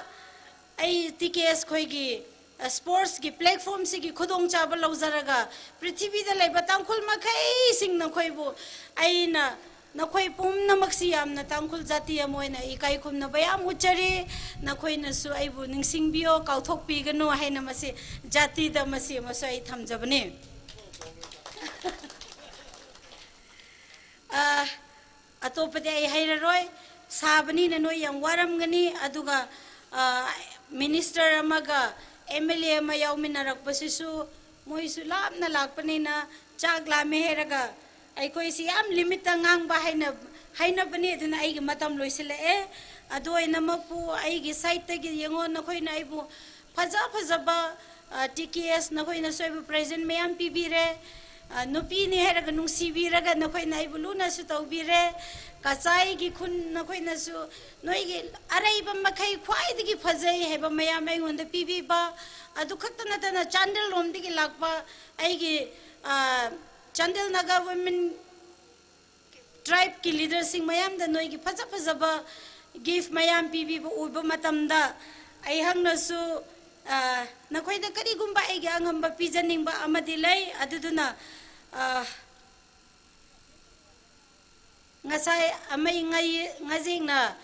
ꯑꯩ T K S ꯈꯣꯏꯒꯤ, ꯑ, sports ꯀꯤ platform ꯁꯤꯒꯤ ꯈꯨꯗꯣꯡꯆꯥꯕ ꯂꯧꯖꯔꯒ ꯄ꯭ꯔꯤꯊꯤꯕꯤꯗ ꯂꯩꯕ ꯇꯥꯡꯈꯨꯜ ꯃꯈꯩꯁꯤꯡ ꯅꯈꯣꯏꯕꯨ ꯑꯩꯅ ꯅꯈꯣꯏ ꯄꯨꯝꯅꯃꯛꯁꯤ ꯌꯥꯝꯅ ꯇꯥꯡꯈꯨꯜ ꯖꯥꯇꯤ ꯑꯃ ꯑꯣꯏꯅ ꯏꯀꯥꯏ ꯈꯨꯝꯅꯕ ꯌꯥꯝ ꯎꯠꯆꯔꯤ꯫ ꯅꯈꯣꯏꯅꯁꯨ ꯑꯩꯕꯨ ꯅꯤꯡꯁꯤꯡꯕꯤꯌꯣ, ꯀꯥꯎꯊꯣꯛꯄꯤꯒꯅꯨ ꯍꯥꯏꯅ ꯃꯁꯤ ꯖꯥꯇꯤꯗ ꯃꯁꯤ ꯑꯃꯁꯨ ꯑꯩ ꯊꯝꯖꯕꯅꯤ꯫ ꯑ, ꯑꯇꯣꯞꯄꯗꯤ ꯑꯩ ꯍꯥꯏꯔꯔꯣꯏ꯫ ꯁꯥꯕꯅꯤꯅ ꯅꯣꯏ ꯌꯥꯝ ꯋꯥꯔꯝꯒꯅꯤ꯫ ꯑꯗꯨꯒ, ꯑ, minister ꯑꯃꯒ M L A ꯑꯃ ꯌꯥꯎꯃꯤꯟꯅꯔꯛꯄꯁꯤꯁꯨ ꯃꯣꯏꯁꯨ ꯂꯥꯞꯅ ꯂꯥꯛꯄꯅꯤꯅ ꯆꯥꯛ ꯂꯥꯝꯃꯦ ꯍꯥꯏꯔꯒ ꯑꯩꯈꯣꯏꯁꯤ ꯌꯥꯝ limit ꯇ ꯉꯥꯡꯕ ꯍꯥꯏꯅ, ꯍꯥꯏꯅꯕꯅꯤ꯫ ꯑꯗꯨꯅ ꯑꯩꯒꯤ ꯃꯇꯝ ꯂꯣꯏꯁꯤꯜꯂꯛꯑꯦ꯫ ꯑꯗꯨ ꯑꯣꯏꯅꯃꯛꯄꯨ ꯑꯩꯒꯤ side ꯇꯒꯤ ꯌꯦꯡꯉꯣ, ꯅꯈꯣꯏꯅ ꯑꯩꯕꯨ ꯐꯖ ꯐꯖꯕ, ꯑ, T K S ꯅꯈꯣꯏꯅꯁꯨ ꯑꯩꯕꯨ present ꯃꯌꯥꯝ ꯄꯤꯕꯤꯔꯦ꯫ ꯑ, ꯅꯨꯄꯤꯅꯤ ꯍꯥꯏꯔꯒ ꯅꯨꯡꯁꯤꯕꯤꯔꯒ ꯅꯈꯣꯏꯅ ꯑꯩꯕꯨ ꯂꯨꯅꯁꯨ ꯇꯧꯕꯤꯔꯦ꯫ ꯀꯆꯥꯏꯒꯤ ꯈꯨꯟ ꯅꯈꯣꯏꯅꯁꯨ ꯅꯣꯏꯒꯤ ꯑꯔꯩꯕ ꯃꯈꯩ ꯈ꯭ꯋꯥꯏꯗꯒꯤ ꯐꯖꯩ ꯍꯥꯏꯕ ꯃꯌꯥꯝ ꯑꯩꯉꯣꯟꯗ ꯄꯤꯕꯤꯕ꯫ ꯑꯗꯨ ꯈꯛꯇ ꯅꯠꯇꯅ ꯆꯥꯟꯗꯦꯜ ꯂꯣꯝꯗꯒꯤ ꯂꯥꯛꯄ ꯑꯩꯒꯤ, ꯑ, ꯆꯥꯟꯗꯦꯜ ꯅꯥꯒꯥ women tribe ꯀꯤ leader ꯁꯤꯡ ꯃꯌꯥꯝꯗ ꯅꯣꯏꯒꯤ ꯐꯖ ꯐꯖꯕ gift ꯃꯌꯥꯝ ꯄꯤꯕꯤꯕ ꯎꯕ ꯃꯇꯝꯗ, ꯑꯩꯍꯥꯛꯅꯁꯨ, ꯑ, ꯅꯈꯣꯏꯗ ꯀꯔꯤꯒꯨꯝꯕ ꯑꯩꯒꯤ ꯑꯉꯝꯕ ꯄꯤꯖꯅꯤꯡꯕ ꯑꯃꯗꯤ ꯂꯩ꯫ ꯑꯗꯨꯗꯨꯅ, ꯑ, ꯉꯁꯥꯏ ꯑꯃꯩ ꯉꯥꯏ-, ꯉꯥꯏꯖꯦꯡꯅ,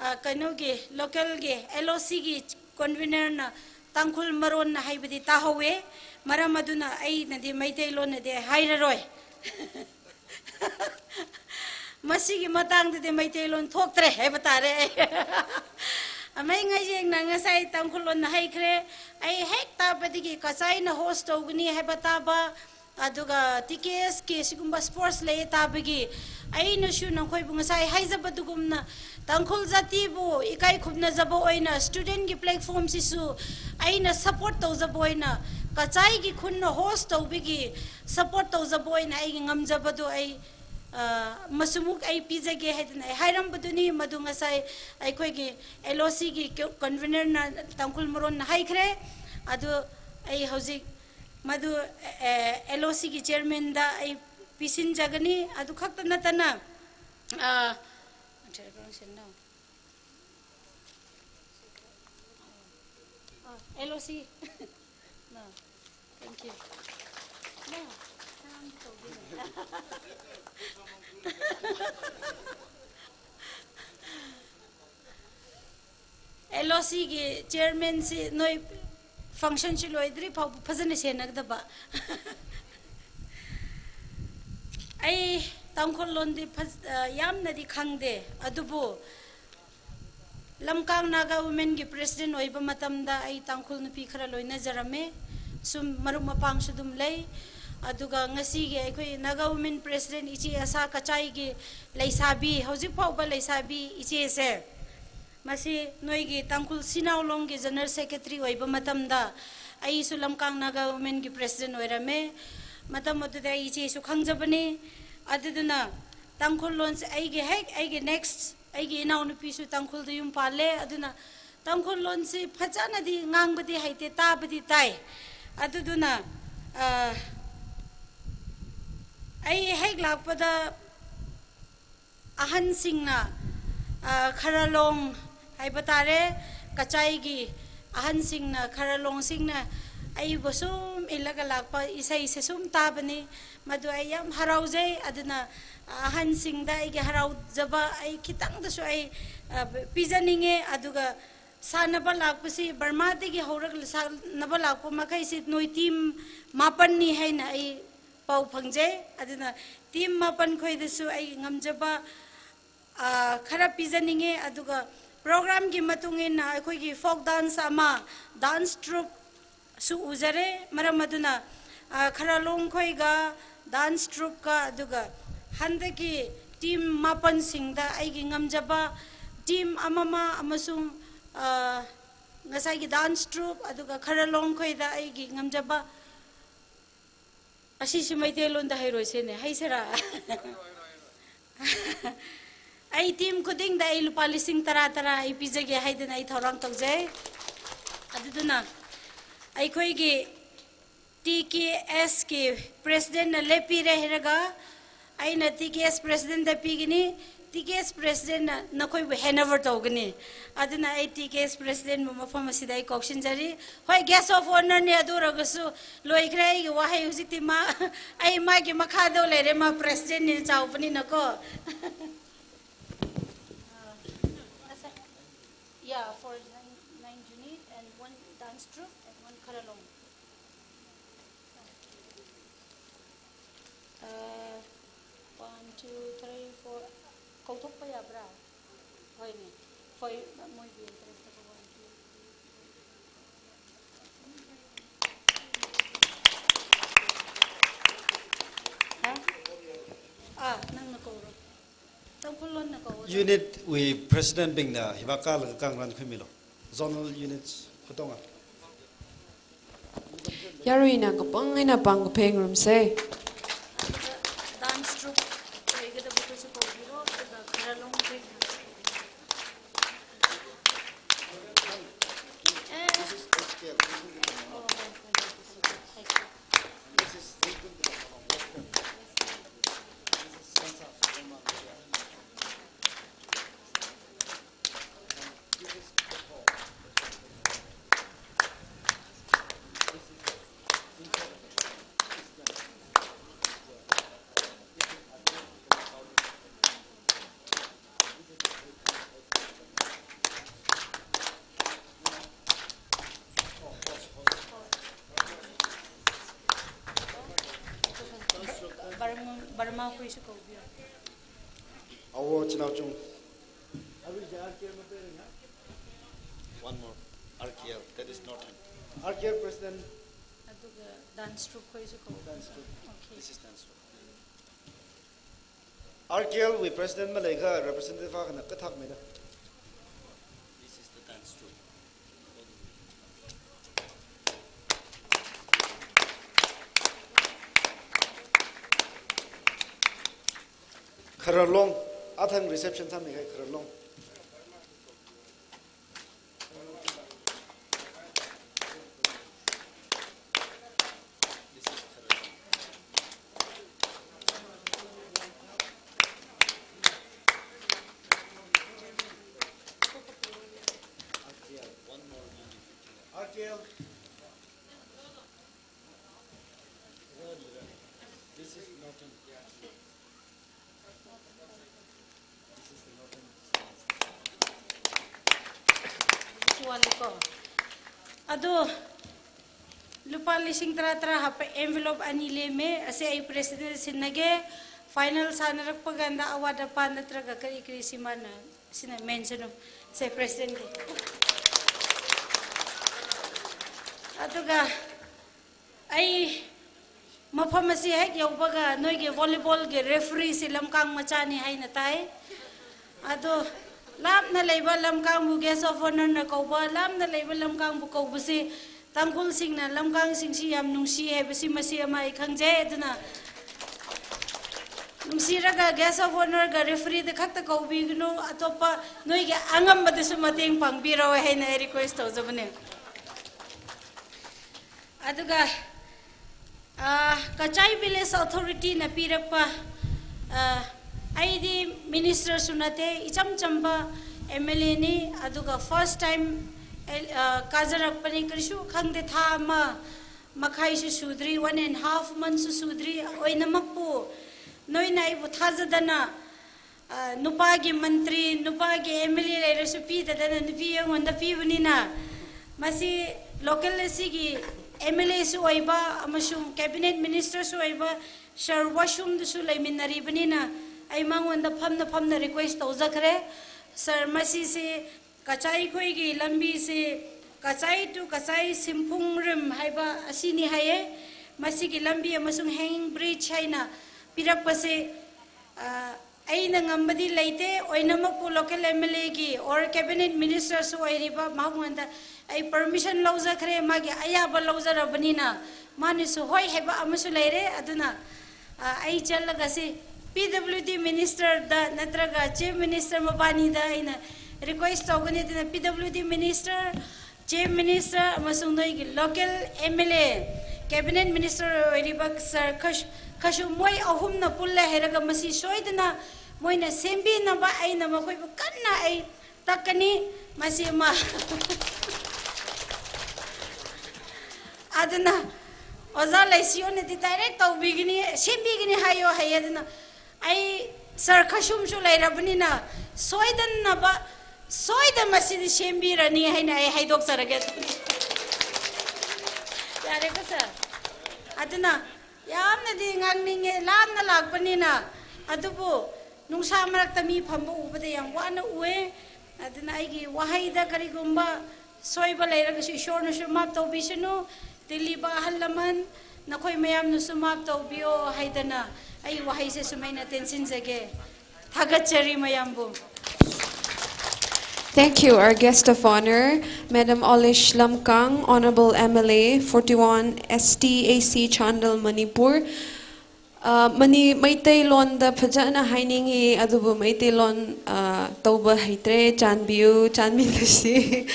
ꯑ, ꯀꯩꯅꯣꯒꯤ, local ꯒꯤ L O C ꯒꯤ convener ꯅ ꯇꯥꯡꯈꯨꯜ ꯃꯔꯣꯟꯅ ꯍꯥꯏꯕꯗꯤ ꯇꯥꯍꯧꯋꯦ꯫ ꯃꯔꯝ ꯑꯗꯨꯅ ꯑꯩꯅꯗꯤ ꯃꯩꯇꯩꯂꯣꯟꯅꯗꯤ ꯍꯥꯏꯔꯔꯣꯏ꯫ ꯃꯁꯤꯒꯤ ꯃꯇꯥꯡꯗꯗꯤ ꯃꯩꯇꯩꯂꯣꯟ ꯊꯣꯛꯇ꯭ꯔꯦ ꯍꯥꯏꯕ ꯇꯥꯔꯦ ꯑꯩ꯫ ꯑꯃꯩ ꯉꯥꯏꯖꯦꯡꯅ ꯉꯁꯥꯏ ꯇꯥꯡꯈꯨꯜꯂꯣꯟꯅ ꯍꯥꯏꯈ꯭ꯔꯦ꯫ ꯑꯩ ꯍꯦꯛ ꯇꯥꯕꯗꯒꯤ ꯀꯆꯥꯏꯅ host ꯇꯧꯒꯅꯤ ꯍꯥꯏꯕ ꯇꯥꯕ, ꯑꯗꯨꯒ T K S ꯀꯤ ꯁꯤꯒꯨꯝꯕ sports ꯂꯩꯌꯦ ꯇꯥꯕꯒꯤ ꯑꯩꯅꯁꯨ ꯅꯈꯣꯏꯕꯨ ꯉꯁꯥꯏ ꯍꯥꯏꯖꯕꯗꯨꯒꯨꯝꯅ ꯇꯥꯡꯈꯨꯜ ꯖꯥꯇꯤꯕꯨ ꯏꯀꯥꯏ ꯈꯨꯝꯅꯖꯕ ꯑꯣꯏꯅ student ꯀꯤ platform ꯁꯤꯁꯨ ꯑꯩꯅ support ꯇꯧꯖꯕ ꯑꯣꯏꯅ, ꯀꯆꯥꯏꯒꯤ ꯈꯨꯟꯅ host ꯇꯧꯕꯒꯤ support ꯇꯧꯖꯕ ꯑꯣꯏꯅ ꯑꯩꯒꯤ ꯉꯝꯖꯕꯗꯨ ꯑꯩ, ꯑ, ꯃꯁꯤꯃꯨꯛ ꯑꯩ ꯄꯤꯖꯒꯦ ꯍꯥꯏꯗꯅ ꯑꯩ ꯍꯥꯏꯔꯝꯕꯗꯨꯅꯤ꯫ ꯃꯗꯨ ꯉꯁꯥꯏ ꯑꯩꯈꯣꯏꯒꯤ L O C ꯒꯤ convener ꯅ ꯇꯥꯡꯈꯨꯜ ꯃꯔꯣꯟꯅ ꯍꯥꯏꯈ꯭ꯔꯦ꯫ ꯑꯗꯨ ꯑꯩ ꯍꯧꯖꯤꯛ ꯃꯗꯨ, ꯑꯦ, L O C ꯒꯤ chairman ꯗ ꯑꯩ ꯄꯤꯁꯤꯟꯖꯒꯅꯤ꯫ ꯑꯗꯨ ꯈꯛꯇ ꯅꯠꯇꯅ, ꯑ, ꯑ, L O C. No, thank you. No, ꯅꯪ ꯇꯧꯒꯦꯅꯦ꯫ L O C ꯒꯤ chairman ꯁꯤ ꯅꯣꯏ function ꯁꯤ ꯂꯣꯏꯗ꯭ꯔꯤ ꯐꯥꯎꯕ ꯐꯖꯅ ꯁꯦꯟꯅꯒꯗꯕ꯫ ꯑꯩ ꯇꯥꯡꯈꯨꯜ ꯂꯣꯟꯗꯤ ꯐꯖ-, ꯑ, ꯌꯥꯝꯅꯗꯤ ꯈꯪꯗꯦ, ꯑꯗꯨꯕꯨ ꯂꯝꯀꯥꯡ ꯅꯥꯒꯥ women ꯒꯤ president ꯑꯣꯏꯕ ꯃꯇꯝꯗ ꯑꯩ ꯇꯥꯡꯈꯨꯜ ꯅꯨꯄꯤ ꯈꯔ ꯂꯣꯏꯅꯖꯔꯝꯃꯦ꯫ ꯁꯨꯝ ꯃꯔꯨꯞ ꯃꯄꯥꯡꯁꯨ ꯑꯗꯨꯝ ꯂꯩ꯫ ꯑꯗꯨꯒ ꯉꯁꯤꯒꯤ ꯑꯩꯈꯣꯏ ꯅꯥꯒꯥ women president ꯏꯆꯦ ꯑꯁꯥ ꯀꯆꯥꯏꯒꯤ ꯂꯩꯁꯥꯕꯤ, ꯍꯧꯖꯤꯛ ꯐꯥꯎꯕ ꯂꯩꯁꯥꯕꯤ ꯏꯆꯦꯁꯦ, ꯃꯁꯤ ꯅꯣꯏꯒꯤ ꯇꯥꯡꯈꯨꯜ ꯁꯤꯅꯥꯎ ꯂꯣꯡꯒꯤ general secretary ꯑꯣꯏꯕ ꯃꯇꯝꯗ ꯑꯩꯁꯨ ꯂꯝꯀꯥꯡ ꯅꯥꯒꯥ women ꯒꯤ president ꯑꯣꯏꯔꯝꯃꯦ꯫ ꯃꯇꯝ ꯑꯗꯨꯗ ꯑꯩ ꯏꯆꯦꯁꯨ ꯈꯪꯖꯕꯅꯤ꯫ ꯑꯗꯨꯗꯨꯅ ꯇꯥꯡꯈꯨꯜ ꯂꯣꯟꯁꯦ ꯑꯩꯒꯤ ꯍꯦꯛ, ꯑꯩꯒꯤ next, ꯑꯩꯒꯤ ꯏꯅꯥꯎꯅꯨꯄꯤꯁꯨ ꯇꯥꯡꯈꯨꯜꯗ ꯌꯨꯝ ꯄꯥꯜꯂꯦ꯫ ꯑꯗꯨꯅ ꯇꯥꯡꯈꯨꯜ ꯂꯣꯟꯁꯤ ꯐꯖꯅꯗꯤ ꯉꯥꯡꯕꯗꯤ ꯍꯩꯇꯦ, ꯇꯥꯕꯗꯤ ꯇꯥꯏ꯫ ꯑꯗꯨꯗꯨꯅ, ꯑ, ꯑꯩ ꯍꯦꯛ ꯂꯥꯛꯄꯗ ꯑꯍꯟꯁꯤꯡꯅ, ꯑ, ꯈꯔꯂꯣꯡ ꯍꯥꯏꯕ ꯇꯥꯔꯦ, ꯀꯆꯥꯏꯒꯤ ahansingna, khararlongshingna, aiva sum ilaga lakpa, isai sesum tabani, madu ai yam haraujai, aduna, ahansingda aigi haraujaba, ai khitangdasu ai, ah, pijaninge, aduga sānaba lakpasi, Burma dagi hauragla sānaba lakpa makhai si, noi team mapanni haina ai pao phangjai, aduna team mapan khoidasu ai ngamjaba, ah, khara pijaninge, aduga program gi matung eina, ah, aikoigi folk dance ama, dance troupe su ujare, maram aduna, ah, khararlong khoiga, dance troupe ga, aduga handaki team mapansingda aigi ngamjaba, team amama amasung, ah, ngasaigi dance troupe, aduga khararlong khoida aigi ngamjaba, ashi shimai telonda hairoisene, haisera. Ai team khudingda ai lupā lising tara tara ai pijage haidana ai thaurang toujai. Aduduna, aikoigi T K S ki president na leipire hiraga, aina T K S president da pigini, T K S president na nakhoi bu handover tougani. Aduna ai T K S president bu mafam asida ai kokshin jari. Hoi, guest of honour ni aduragasu, loikhre aigi wahai hujikti ma, ai magi makhado leire ma president ni chao pani nako. Yeah, for nine, nine unit and one dance troupe and one khararlong. Uh, one, two, three, four. Kautokpa yabra? Hoine. Hoi, moigi interest ko one, two, three, four. Ha? Ah, nangna kaoro. Tangkhul lonna kaoro. Unit wui president bingna hibaka laga kangran khuimilo. Zonal units khutonga. Yaruina kapang eina pāng kapheng rumse. Dance troupe, koi kada buku su kobiro, kada khararlong bing. Eh. Oh, oh, oh, oh, oh. Burma, Burma khuisu kaobira. Awo chinao chung. One more. R K L, that is not him. R K L president. Aduga dance troupe khuisu kao. Dance troupe. Okay. This is dance troupe. R K L wui president maleikha representative akhana kathak mida. This is the dance troupe. Khararlong, athang reception thamni kai khararlong. This is not an Kiwali ko. Ado, lupā lising tara tara hapā envelope ani leime, ase ai president sinnage, final sānarakpa ganda awada pa natraga kari kari simana, sina mention o, se president ke. Aduga, ai, mafam asi hek yaobaga, noigi volleyball gi referee si Lamkang machani haina tai. Ado, lamna leiba Lamkangbu guest of honour na kaoba, lamna leiba Lamkangbu kaoba si, Tangkhulsingna Lamkangsing si yam nungshi haibasi masi ama i khangjai, aduna. Nungsiraga guest of honour ga referee da khakta kaobiganu, atopa noigi angamba dasu mateng pangbirao haina request toujabane. Aduga, ah, Kachai Village Authority na pirakpa, ah, aidi minister sunate, icham chamba M L A ni, aduga first time el-, ah, kazarapani karisu khangde, thā ama makhaisu sudri, one and half monthsu sudri, oinamakpu, noina ibu thazadana, ah, nupāki mantri, nupāki M L A leirasu pidadana nupi yangwanda pibanina, masi local asiki M L Asu oiba, amashung cabinet ministersu oiba, Sir Washroomdasu leiminaribanina, ai mangwanda phamna phamna request tauzakhare. Sir, masisi kachai khuiki lambisi, kachai to kachai Simphungrim haiba asini haiye, masiki lambi amashung hanging bridge haina pirakpasi, ah, aina ngambadi leite, oinamakpu local M L Agi or cabinet ministersu oiriba mangwanda ai permission lauzakhare, magi ayaba lauzarabanina, manisu hoi haiba amasu leire, aduna, ah, ai challagasi P W D minister da natraga chief minister mabanida aina request taugani, aduna P W D minister, chief minister amashung noiki local M L A, cabinet minister oiriba Sir Khash-, Khashum, moi ahumna pulla hailaga masi soidana moina sembinaba aina makhuibu kanna ai takani, masi ma. Aduna, Oja Leishiyonadi direct taubigini, sembigini haiyo haiya aduna. Ai Sir Khashumsu leirabanina, soidanaba, soida masidi sembirani haina ai haidokzarage. Yareka sir. Aduna, yamnadi ngangninge, lamna lakpanina, adubu, nungsa marakta mi phambo ubada yangvana ue, aduna aigi wahaida karigumba soiba leiragasu Ishornasu map taubisanu, Delhi ba ahal laman, nakhoi mayamnasu map taubiyo haidana, ai wahaise sumaina tensinzage. Thagatchari mayambu. Thank you, our guest of honor, Madam Olish Lamkang, Honorable M L A, forty-one S T A C Chandel, Manipur. Uh, mani Meiteilonda phajana hainingi, adubu Meiteilon, uh, tauba heitre, chanbiu, chanbiu si.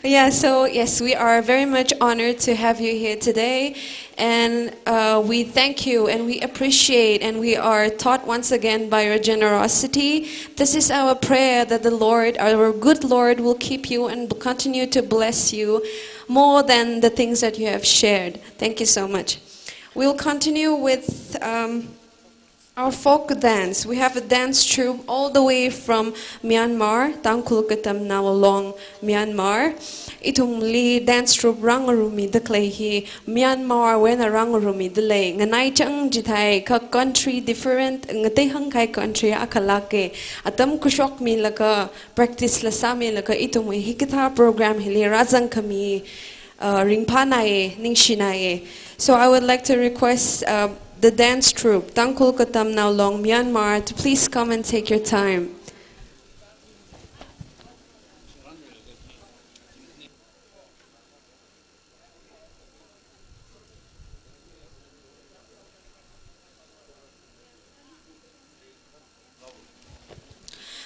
Yeah, so yes, we are very much honored to have you here today. And, uh, we thank you and we appreciate and we are taught once again by your generosity. This is our prayer that the Lord, our good Lord, will keep you and continue to bless you more than the things that you have shared. Thank you so much. We'll continue with, um, our folk dance. We have a dance troupe all the way from Myanmar, Tangkhul Katamnao Long, Myanmar. Ithumli dance troupe rāngarumida khalei hi Myanmarwui eina rāngarumida lei. Nganaichang jithai kha country different, ngateihang kahai country akha lāke. Atam khuishokmilaga, practice la sāmilaga ithumwui hikathā program hili rāzangkhami, uh, ringphānāye, ningshināye. So I would like to request, uh, the dance troupe, Tangkhul Katamnao Long, Myanmar, to please come and take your time.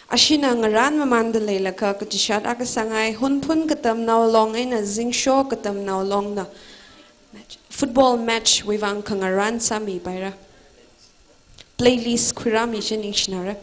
Ashina ngarān mamānda leilaga kachishat akha sāngai, Hunphun Katamnao Long eina Zingsho Katamnao Longna football match wuivang khangarān sāmipaira. Playlist khuirāmi chi ningshināra.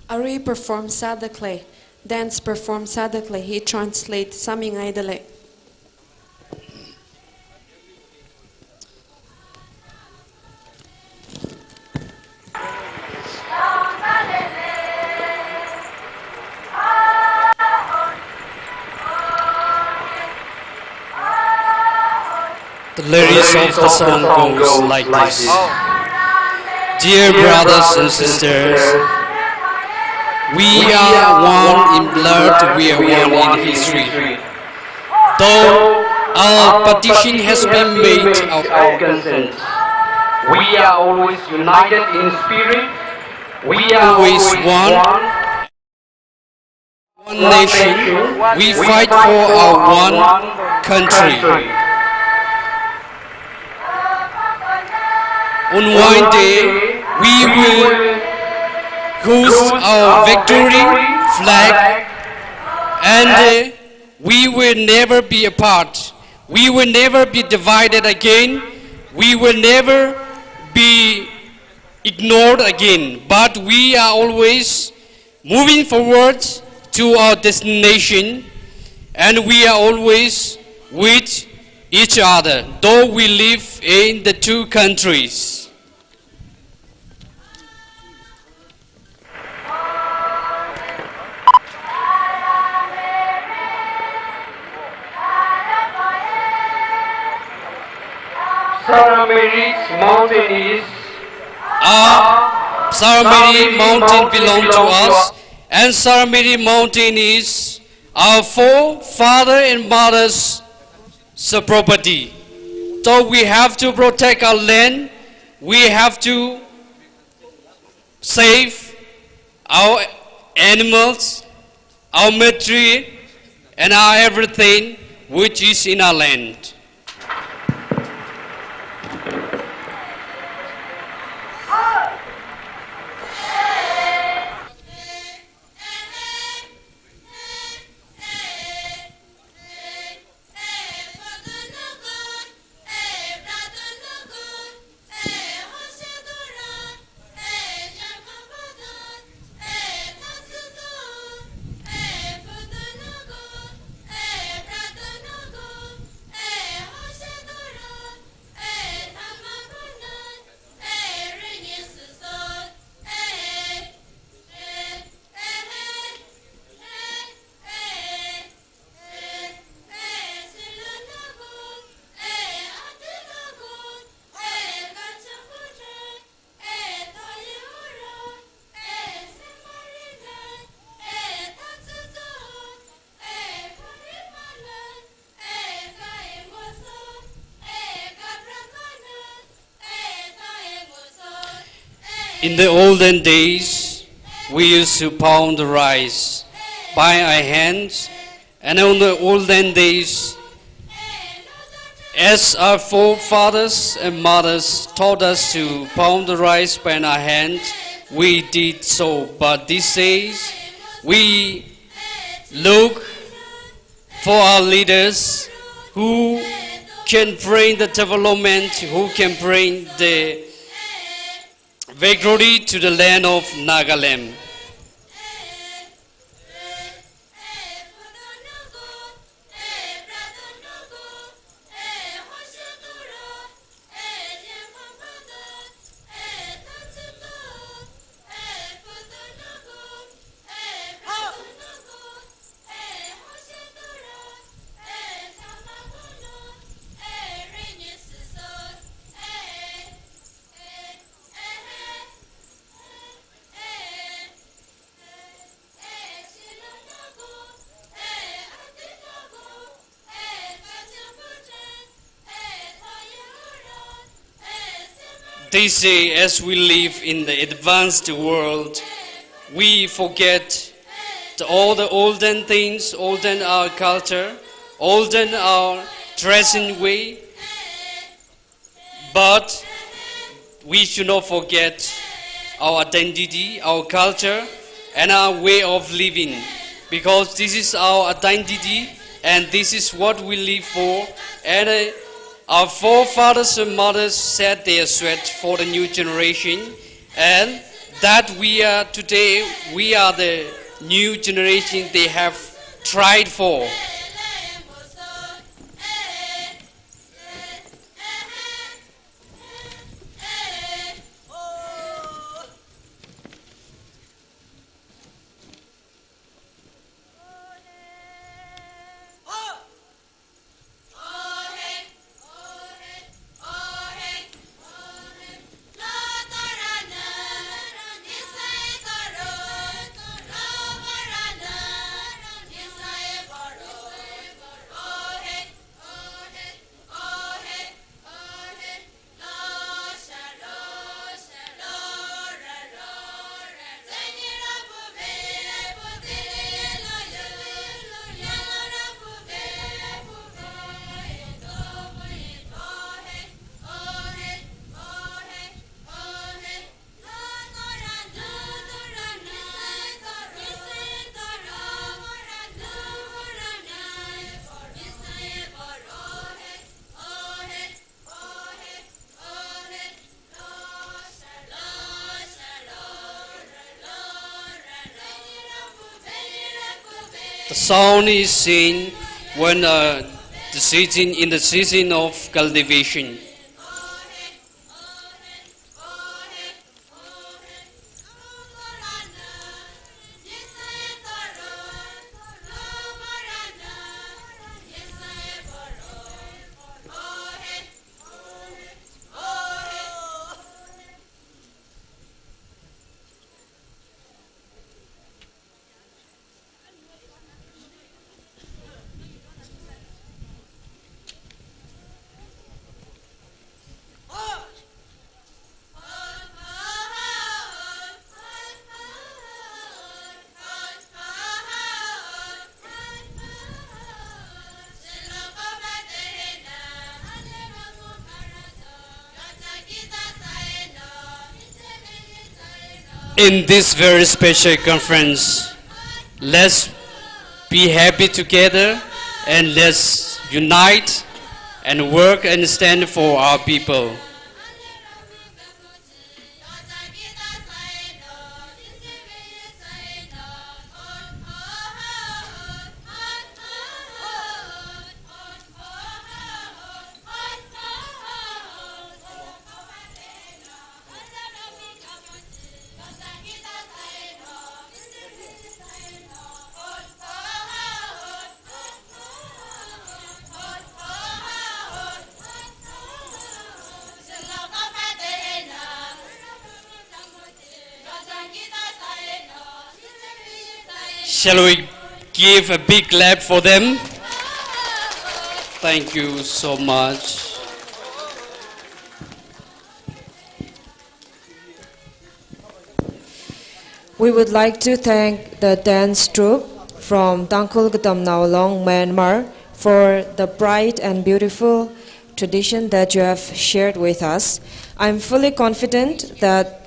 Arui perform sāda khalei, dance perform sāda khalei hi translate sāmingaidalei. The lyrics of the song goes like this. Dear brothers and sisters, we are one in blood, we are one in history. Though our partition has been made, our consent, we are always united in spirit. We are always one. One nation, we fight for our one country. On one day, we will hoist our victory flag, and uh, we will never be apart. We will never be divided again. We will never be ignored again. But we are always moving forward to our destination, and we are always with each other, though we live in the two countries. Saramiri Mountain is, uh, Saramiri Mountain belong to us, and Saramiri Mountain is our forefather and mothers' property. So we have to protect our land. We have to save our animals, our material, and our everything which is in our land. In the olden days, we used to pound the rice by our hands, and on the olden days, as our forefathers and mothers taught us to pound the rice by our hand, we did so. But these days, we look for our leaders who can bring the development, who can bring the victory to the land of Nagaland. They say, as we live in the advanced world, we forget the, all the olden things, olden our culture, olden our dressing way. But we should not forget our identity, our culture, and our way of living, because this is our identity and this is what we live for. And uh, our forefathers and mothers shed their sweat for the new generation, and That we are today, we are the new generation they have tried for. The sound is seen when, uh, the season, in the season of cultivation. In this very special conference, let's be happy together and let's unite and work and stand for our people. Shall we give a big clap for them? Thank you so much. We would like to thank the dance troupe from Tangkhul Katamnao Long, Myanmar, for the bright and beautiful tradition that you have shared with us. I'm fully confident that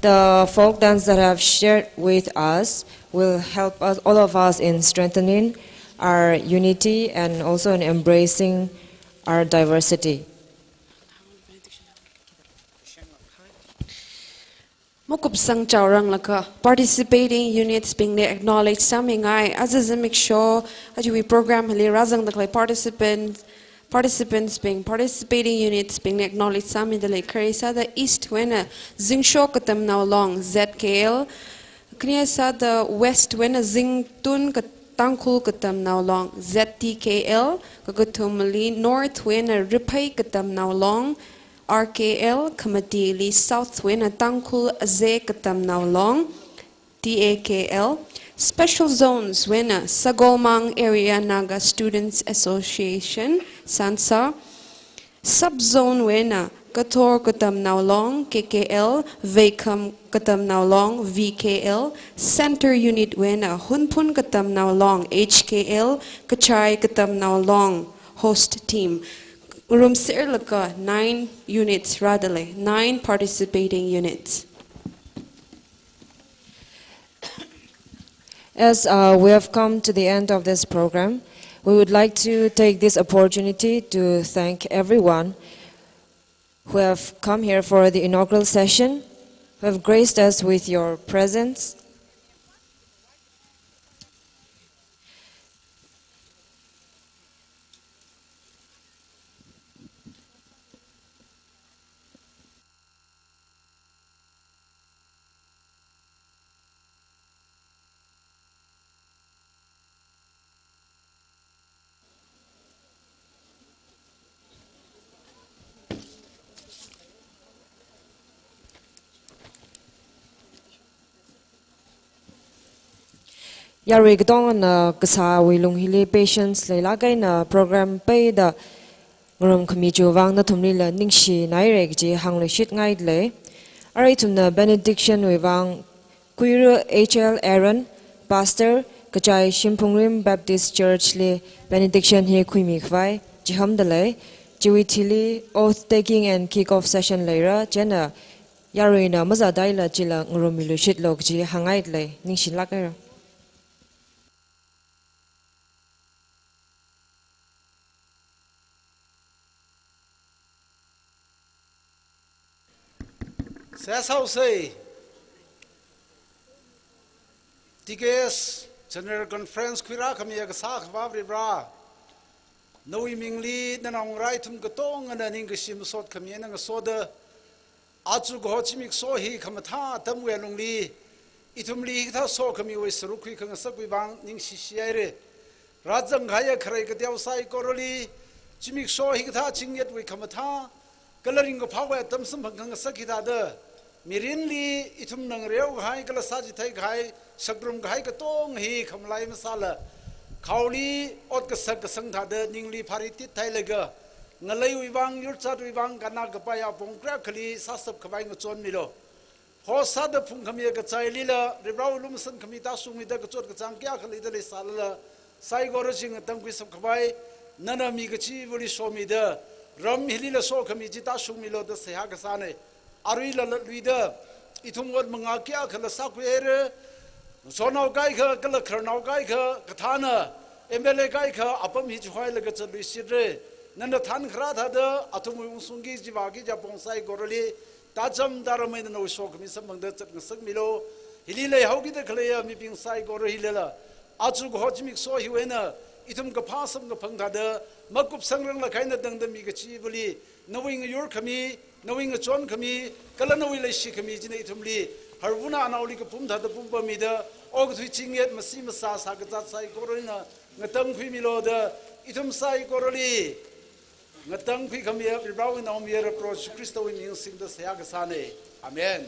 the folk dance that have shared with us will help us, all of us, in strengthening our unity and also in embracing our diversity. Makupsang chaorang laka participating units bingli acknowledge sāmingai. Aja zimiksho, aja wui program hili rāzangda khalei participant, participants bing, participating units bingli acknowledge sāmida lei. Khare sāda East wui eina Zingsho Katamnao Long, Z K L. Khane sāda West wui eina Zingtun Ka-, Tangkhul Katamnao Long, Z T K L. Kakathumali North wui eina Riphei Katamnao Long, R K L, khamatili South wui eina Tangkhul Aze Katamnao Long, T A K L, Special Zones wui eina Sagolmang Area Naga Students Association, SANSA, Sub Zone wui eina Kathor Katamnao Long, K K L, Veikham Katamnao Long, V K L, Center Unit wui eina Hunphun Katamnao Long, H K L, Kachai Katamnao Long, host team. Ngarumserlaga nine units rāda lei, nine participating units. As, uh, we have come to the end of this program, we would like to take this opportunity to thank everyone who have come here for the inaugural session, who have graced us with your presence. Yarui katongana kasāwui lung hili patience leilāk eina program peida ngarumkhami chiwui vang nathumlila ningshinaira kaji hāngluishitngailei. Arui ithumna benediction wui vang Kuiru H L Aaron, Pastor, Kachai Shimphungrim Baptist Church li benediction hi khuimi khavai chihānda lei. Chiwui thili oath taking and kick off session leira, chieina yaruina mazādaila chila ngarummiluishitlu kaji hāngngailei, ningshilāk eina. Sāsāusei. T K S General Conference khuirākhami kasā Akhava Varivara, nawui mingli nanaongarā ithum katongana ningkashi masotkhami eina ngasoda, aja kaho zimiksho hi khamathā atamwui alungli, ithumli hikathā sokhamiwui sāruk khuikhangasakwui vang ningshishihaira. Rāzangkahaiya kharei kateo saikorali, zimiksho hikathā chingyatwui khamathā, kala ringkaphāwui atam samphang khangasak hithāda, mirinli ithumna ngareokahai kala sāchitheikahai, sakrumkahai katonga hi khamalai masāla, khaoli ot kasak kasang thāda ningli phari tithailaga, ngaleiwui vang, yurchatwui vang, kannā kapai apong kayākhali sāshap khavai ngachonmilu. Host sāda phungkhami kachailila, Varivarawui lumashan khami tāshungmida kachot kachāng kayākha leida leisālala, saikora chi ngatangkhuishap khavai, nana mi kachivali shomida, ram hilila sokhami chi tāshungmilu da seihā kasāna. Aruila latluida, ithum ot mangā kayākhala sākhuihaira, sonao kaikha, kala khararnao kaikha, kathāna, M L A kaikha, apam hi chihailaga zatluishitra. Nana thānkharā thāda, athumwui ungshungki, chiva ki, chapong saikorali, tācham tāram eina nawui sokhami samphangda zatngasakmilu. Hili leihaokida khaleiya mibing saikora hilila, aja kaho zimiksho hiwui eina, ithum kaphā samkaphang thāda, makupsangranglāk eina tangda mi kachivali, nawui ngayurkhami, nawui ngachonkhami, kala nawui leishikhami china ithumli, harvana anaoli kapum thāda pumpammida, okathui chingyat masi masā sākazat saikorana ngatangkhuimilu da, ithum saikorali ngatangkhuikhamiya Varivarawui Naomayara Proho Jishu Khristawui ming singda seihā kasāna. Amen.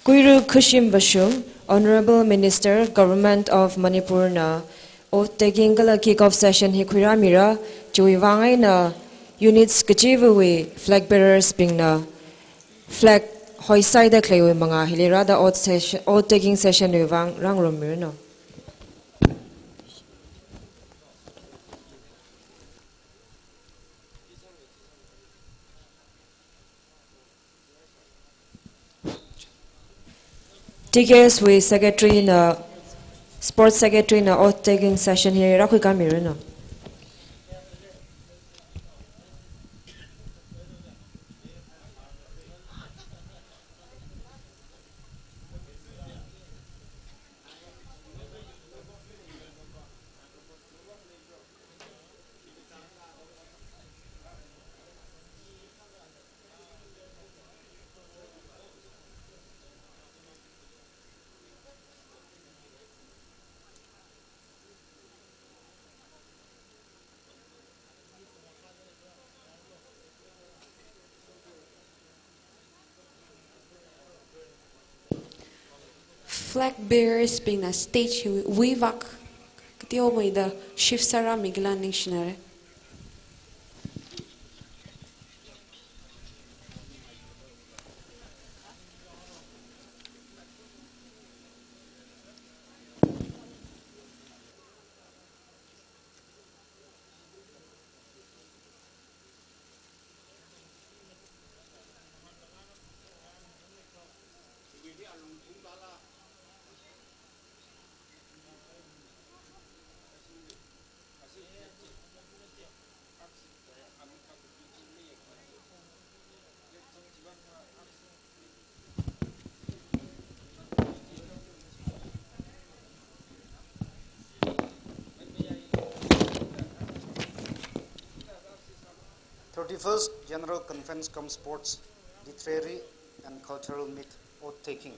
Kuiru Khashim Vashum, Honourable Minister, Government of Manipur na oath taking kala kick off session hi khuirāmira, chiwui vang eina units kachivawui flag bearers bingna flag hoishaida khaleiwui mangā hili rāda oath session, oath taking session wui vang rāngarummiranu. T K S wui secretary na, sports secretary na oath taking session hi rākhuikāmiranu. Flag bearers bingna stage hiwui vak kateomeida shift sārāmikhala ningshinare. Forty-first General Conference cum Sports, Literary and Cultural Meet oath taking.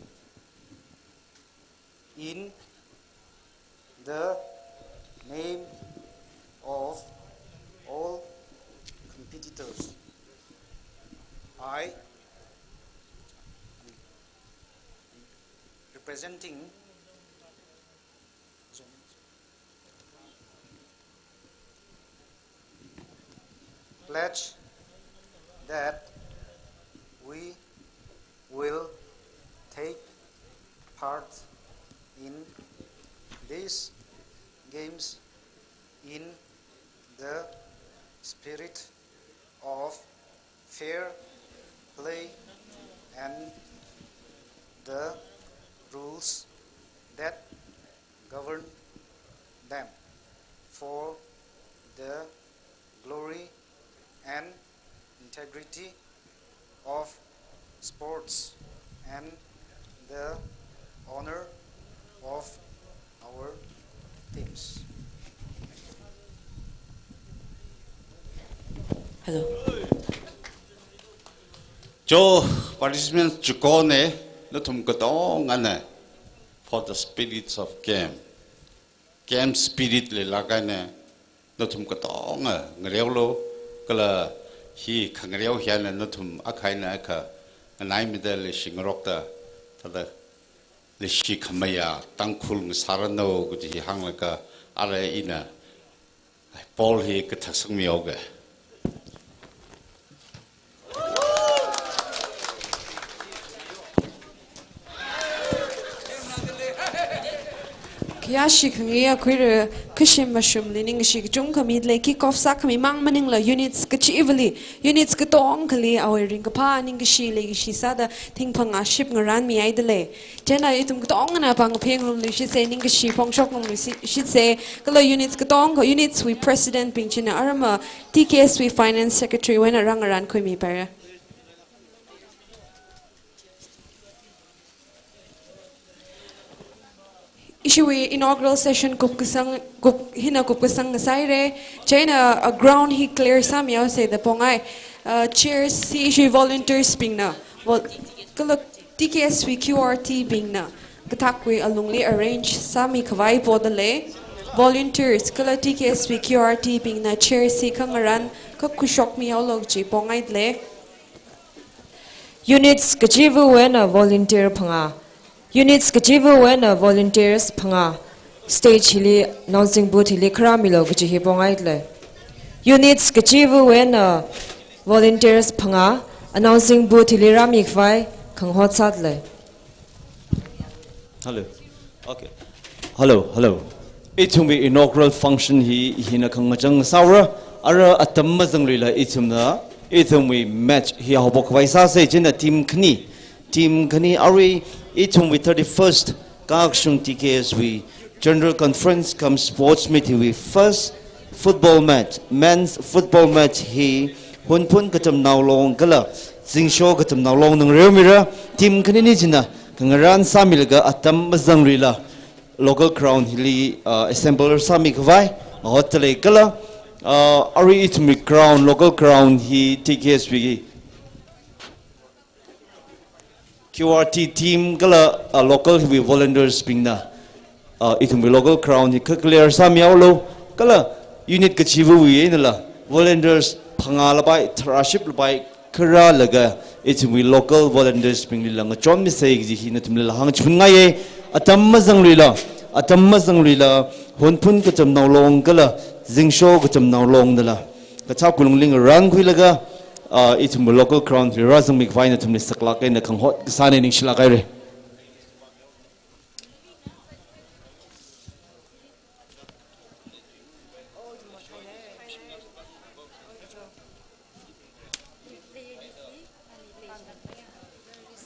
In the name of all competitors, I, representing pledge that we will take part in these games in the spirit of fair play and the rules that govern them for the glory and integrity of sports and the honor of our teams. Hello. Cho participants chiko ne, nathum katonga ne, for the spirits of game. Game spirit leilāka ne, nathum katonga ngareolo, kala hi khangareo hiya ne nathum akha eina akha nganaimida leishi ngarokta, thāda leishi khamayā Tangkhul ngasāranu kaji hi hānglaga, arui ina ball hi kathak sangmihaoga. Khayāshi khangayi khuira, khashim mashumli ningkashi kachungkha midalei, kick off sākhami mang maningla units kachivali, units katongkhali awui ringkaphā ningkashi leikashi sāda thing phangā ship ngarānmihaidalei. Chieina ithum katongana pāng pheng ngarumluishitse, ningkashi phongshok ngarumluishitse, kala units katongkha, units wui president bing china arama T K S wui finance secretary wui eina rāngarānkhuimipaira. Ishiwui inaugural session kupkasang, kup, hina kupkasang ngasāhaira. Chieina, uh, ground hi clear sāmihaose da pongai. Uh, chairs hi ishi volunteers bingna, vol-, kala T K S wui Q R T bingna kathakwui alungli arrange sāmikhavai podalei. Volunteers kala T K S wui Q R T bingna chairs hi khangarān kakhuishokmihaolo kaji pongaidalei. Units kachivawui eina volunteer phangā. Units kachivawui eina volunteers phangā stage hili announcing booth hili kharāmilo kaji hi pongaidalei. Units kachivawui eina volunteers phangā announcing booth hili rāmikhavai khangahot sādalei. Hello. Okay. Hello, hello. Ithumwui inaugural function hi hina khangachang sāra, ara atam mazangluila ithumna, ithumwui match hi haophokkhavai sāsa. Chieina team khani, team khani arui ithumwui thirty-first kakashung T K S wui General Conference cum Sports Meet hiwui first football match, men's football match hi Hunphun Katamnao Long kala Zingsho Katamnao Long ngareo mira. Team khanini china khangarān sāmilaga atam mazangluila local ground hili, uh, assemble sāmikhavai ngahotdalei kala, uh, arui ithumwui ground, local ground hi T K S wui Q R T team kala, uh, local hiwui volunteers bingna, uh, ithumwui local ground hi kha clear sāmihaolo, kala unit kachivawui einala volunteers phangā lapai, tharāship lapai kharālaga ithumwui local volunteers binglila ngachonmisa kaji hi nathumlila hāngchiphunngaiya. Atam mazangluila, atam mazangluila Hunphun Katamnao Long kala Zingsho Katamnao Long nala kathak kulungli ngarānkhuilaga, uh, ithumwui local ground hili rāzangmikhavai nathumli saklāk eina khangahot kasāna, ningshilāk haira.